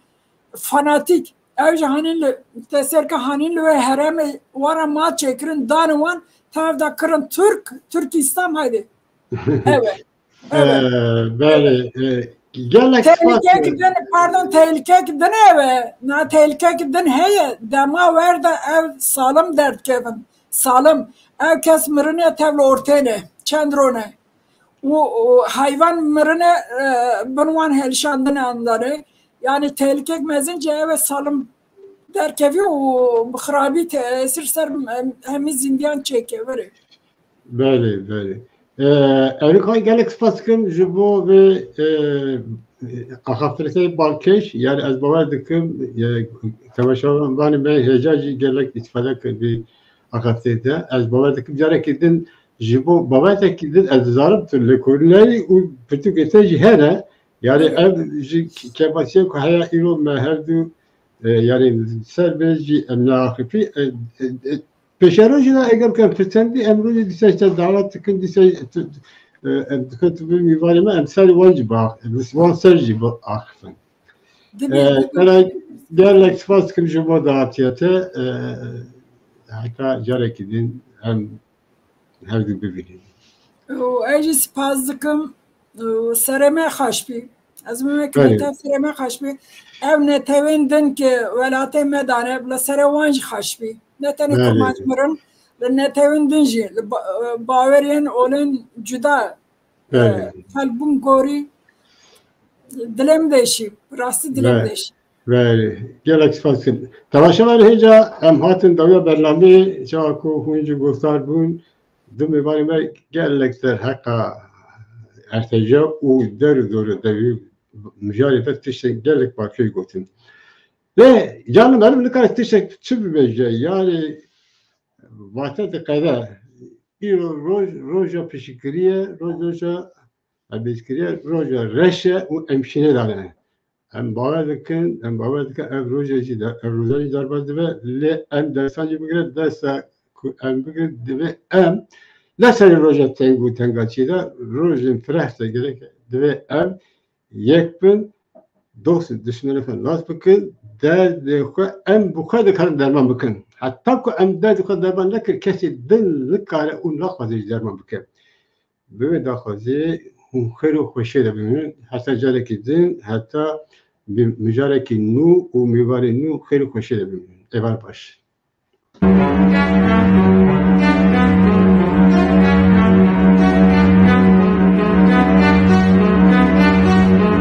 fanatîk. Ew jî hanîn li, te ser ke hanîn li wê herêmê wan re mal çêkirin, dan wan, tev de kirin Türk, Türk İslam haydi. Ew e. Ew e. Ee, belê, e, gelek spas Tehlikek kin. din, pardon, tehlikek din ew e. Na tehlikek din heye. Dema wer de ev salim derdkevin. Salim. Ev kes mirine tev li ortê ne. Çend rone. Û, û heywan mirine, e, bin wan helişandine andarê. Yani tehlikek mezin ce ev e salim derkevî û bi xirabî tesîr ser em-, hemî zindiyan çêke. Verê. Belê, belê. Ee, Erîk Xan, gelek spas dikim ji bo vê, e, axaftirê balkêş. Yani ez bawer dikim, e, temaşevanê me hêja jî gelek îstifade kir vî axaftirê de. Ez bawer dikim carekî din ji bo bawetekî din ez dizanim tu lêkolînayî û pirtûkê te jî hene. Yani Belê. ev ji kêmasiyê ku heya îro me her du, e, yani ser vê jî em neaxifî, e, e, e, Pêşerojê de eger ku em pirsendî, em rojê dîsa ji te dawet dikin, dîsa tu, e, em dikin tu bî mîvanê me, em serê wan jî biax-, em wan ser jî biaxifin. Dibê, E, dibê. Gelek, gelek spas dikim ji bo dawetiya te, e, heta carekî din em hevdû bibînin. Û ez jî spas dikim. Û serê me xweş bî. Ez bime Belê. Netew serê me xweş bî. Ev netewên din ki welatê me dane, bila serê wan jî xweş bî. Ne tenê Belê. Kurmanc mirin, li netewên din jî, li ba-, baweriyên olên cuda, Belê. e, felbûn gorî, dilê min deşî. Rastî dilê min Belê. deşî. Belê, gelek spas dikim. Temaşevanê hêja em hatin dawiya bernameyê, çawa ku hûn jî guhdar bûn, du mêvanê me gelek ser heqa erteca û der û dorê dewî mijarê de tiştek gelek balkêş gotin. Lê canim, herim nikare tiştek çi bibêje, yani vate diqede, îro roj, roja pişikirî ye, roj, roja hebêzkirî ye, roja reş e û em şînê dane. Em bawer dikin, em bawer dikin ev roja jî de, ev roja jî derbas dibe, lê em dersan jî bigire, dersa ku em bigire, divê em ne serê roja teng û tengaçî de, rojên fireh de gerek Divê em yek bin, dost û dişmenê xwe nas bikin, derdê xwe em bi xwe dikarin derman bikin. Heta ku em derdê xwe derman nekir, kesê din nikare û naxwaze jî derman bike. Bi vê daxwazê hûn xêr û xweşiyê de bimînin. Heta carekî din, heta bi mijarekî nû û mêvanê nû xêr û xweşiyê de bimînin. Êvar baş.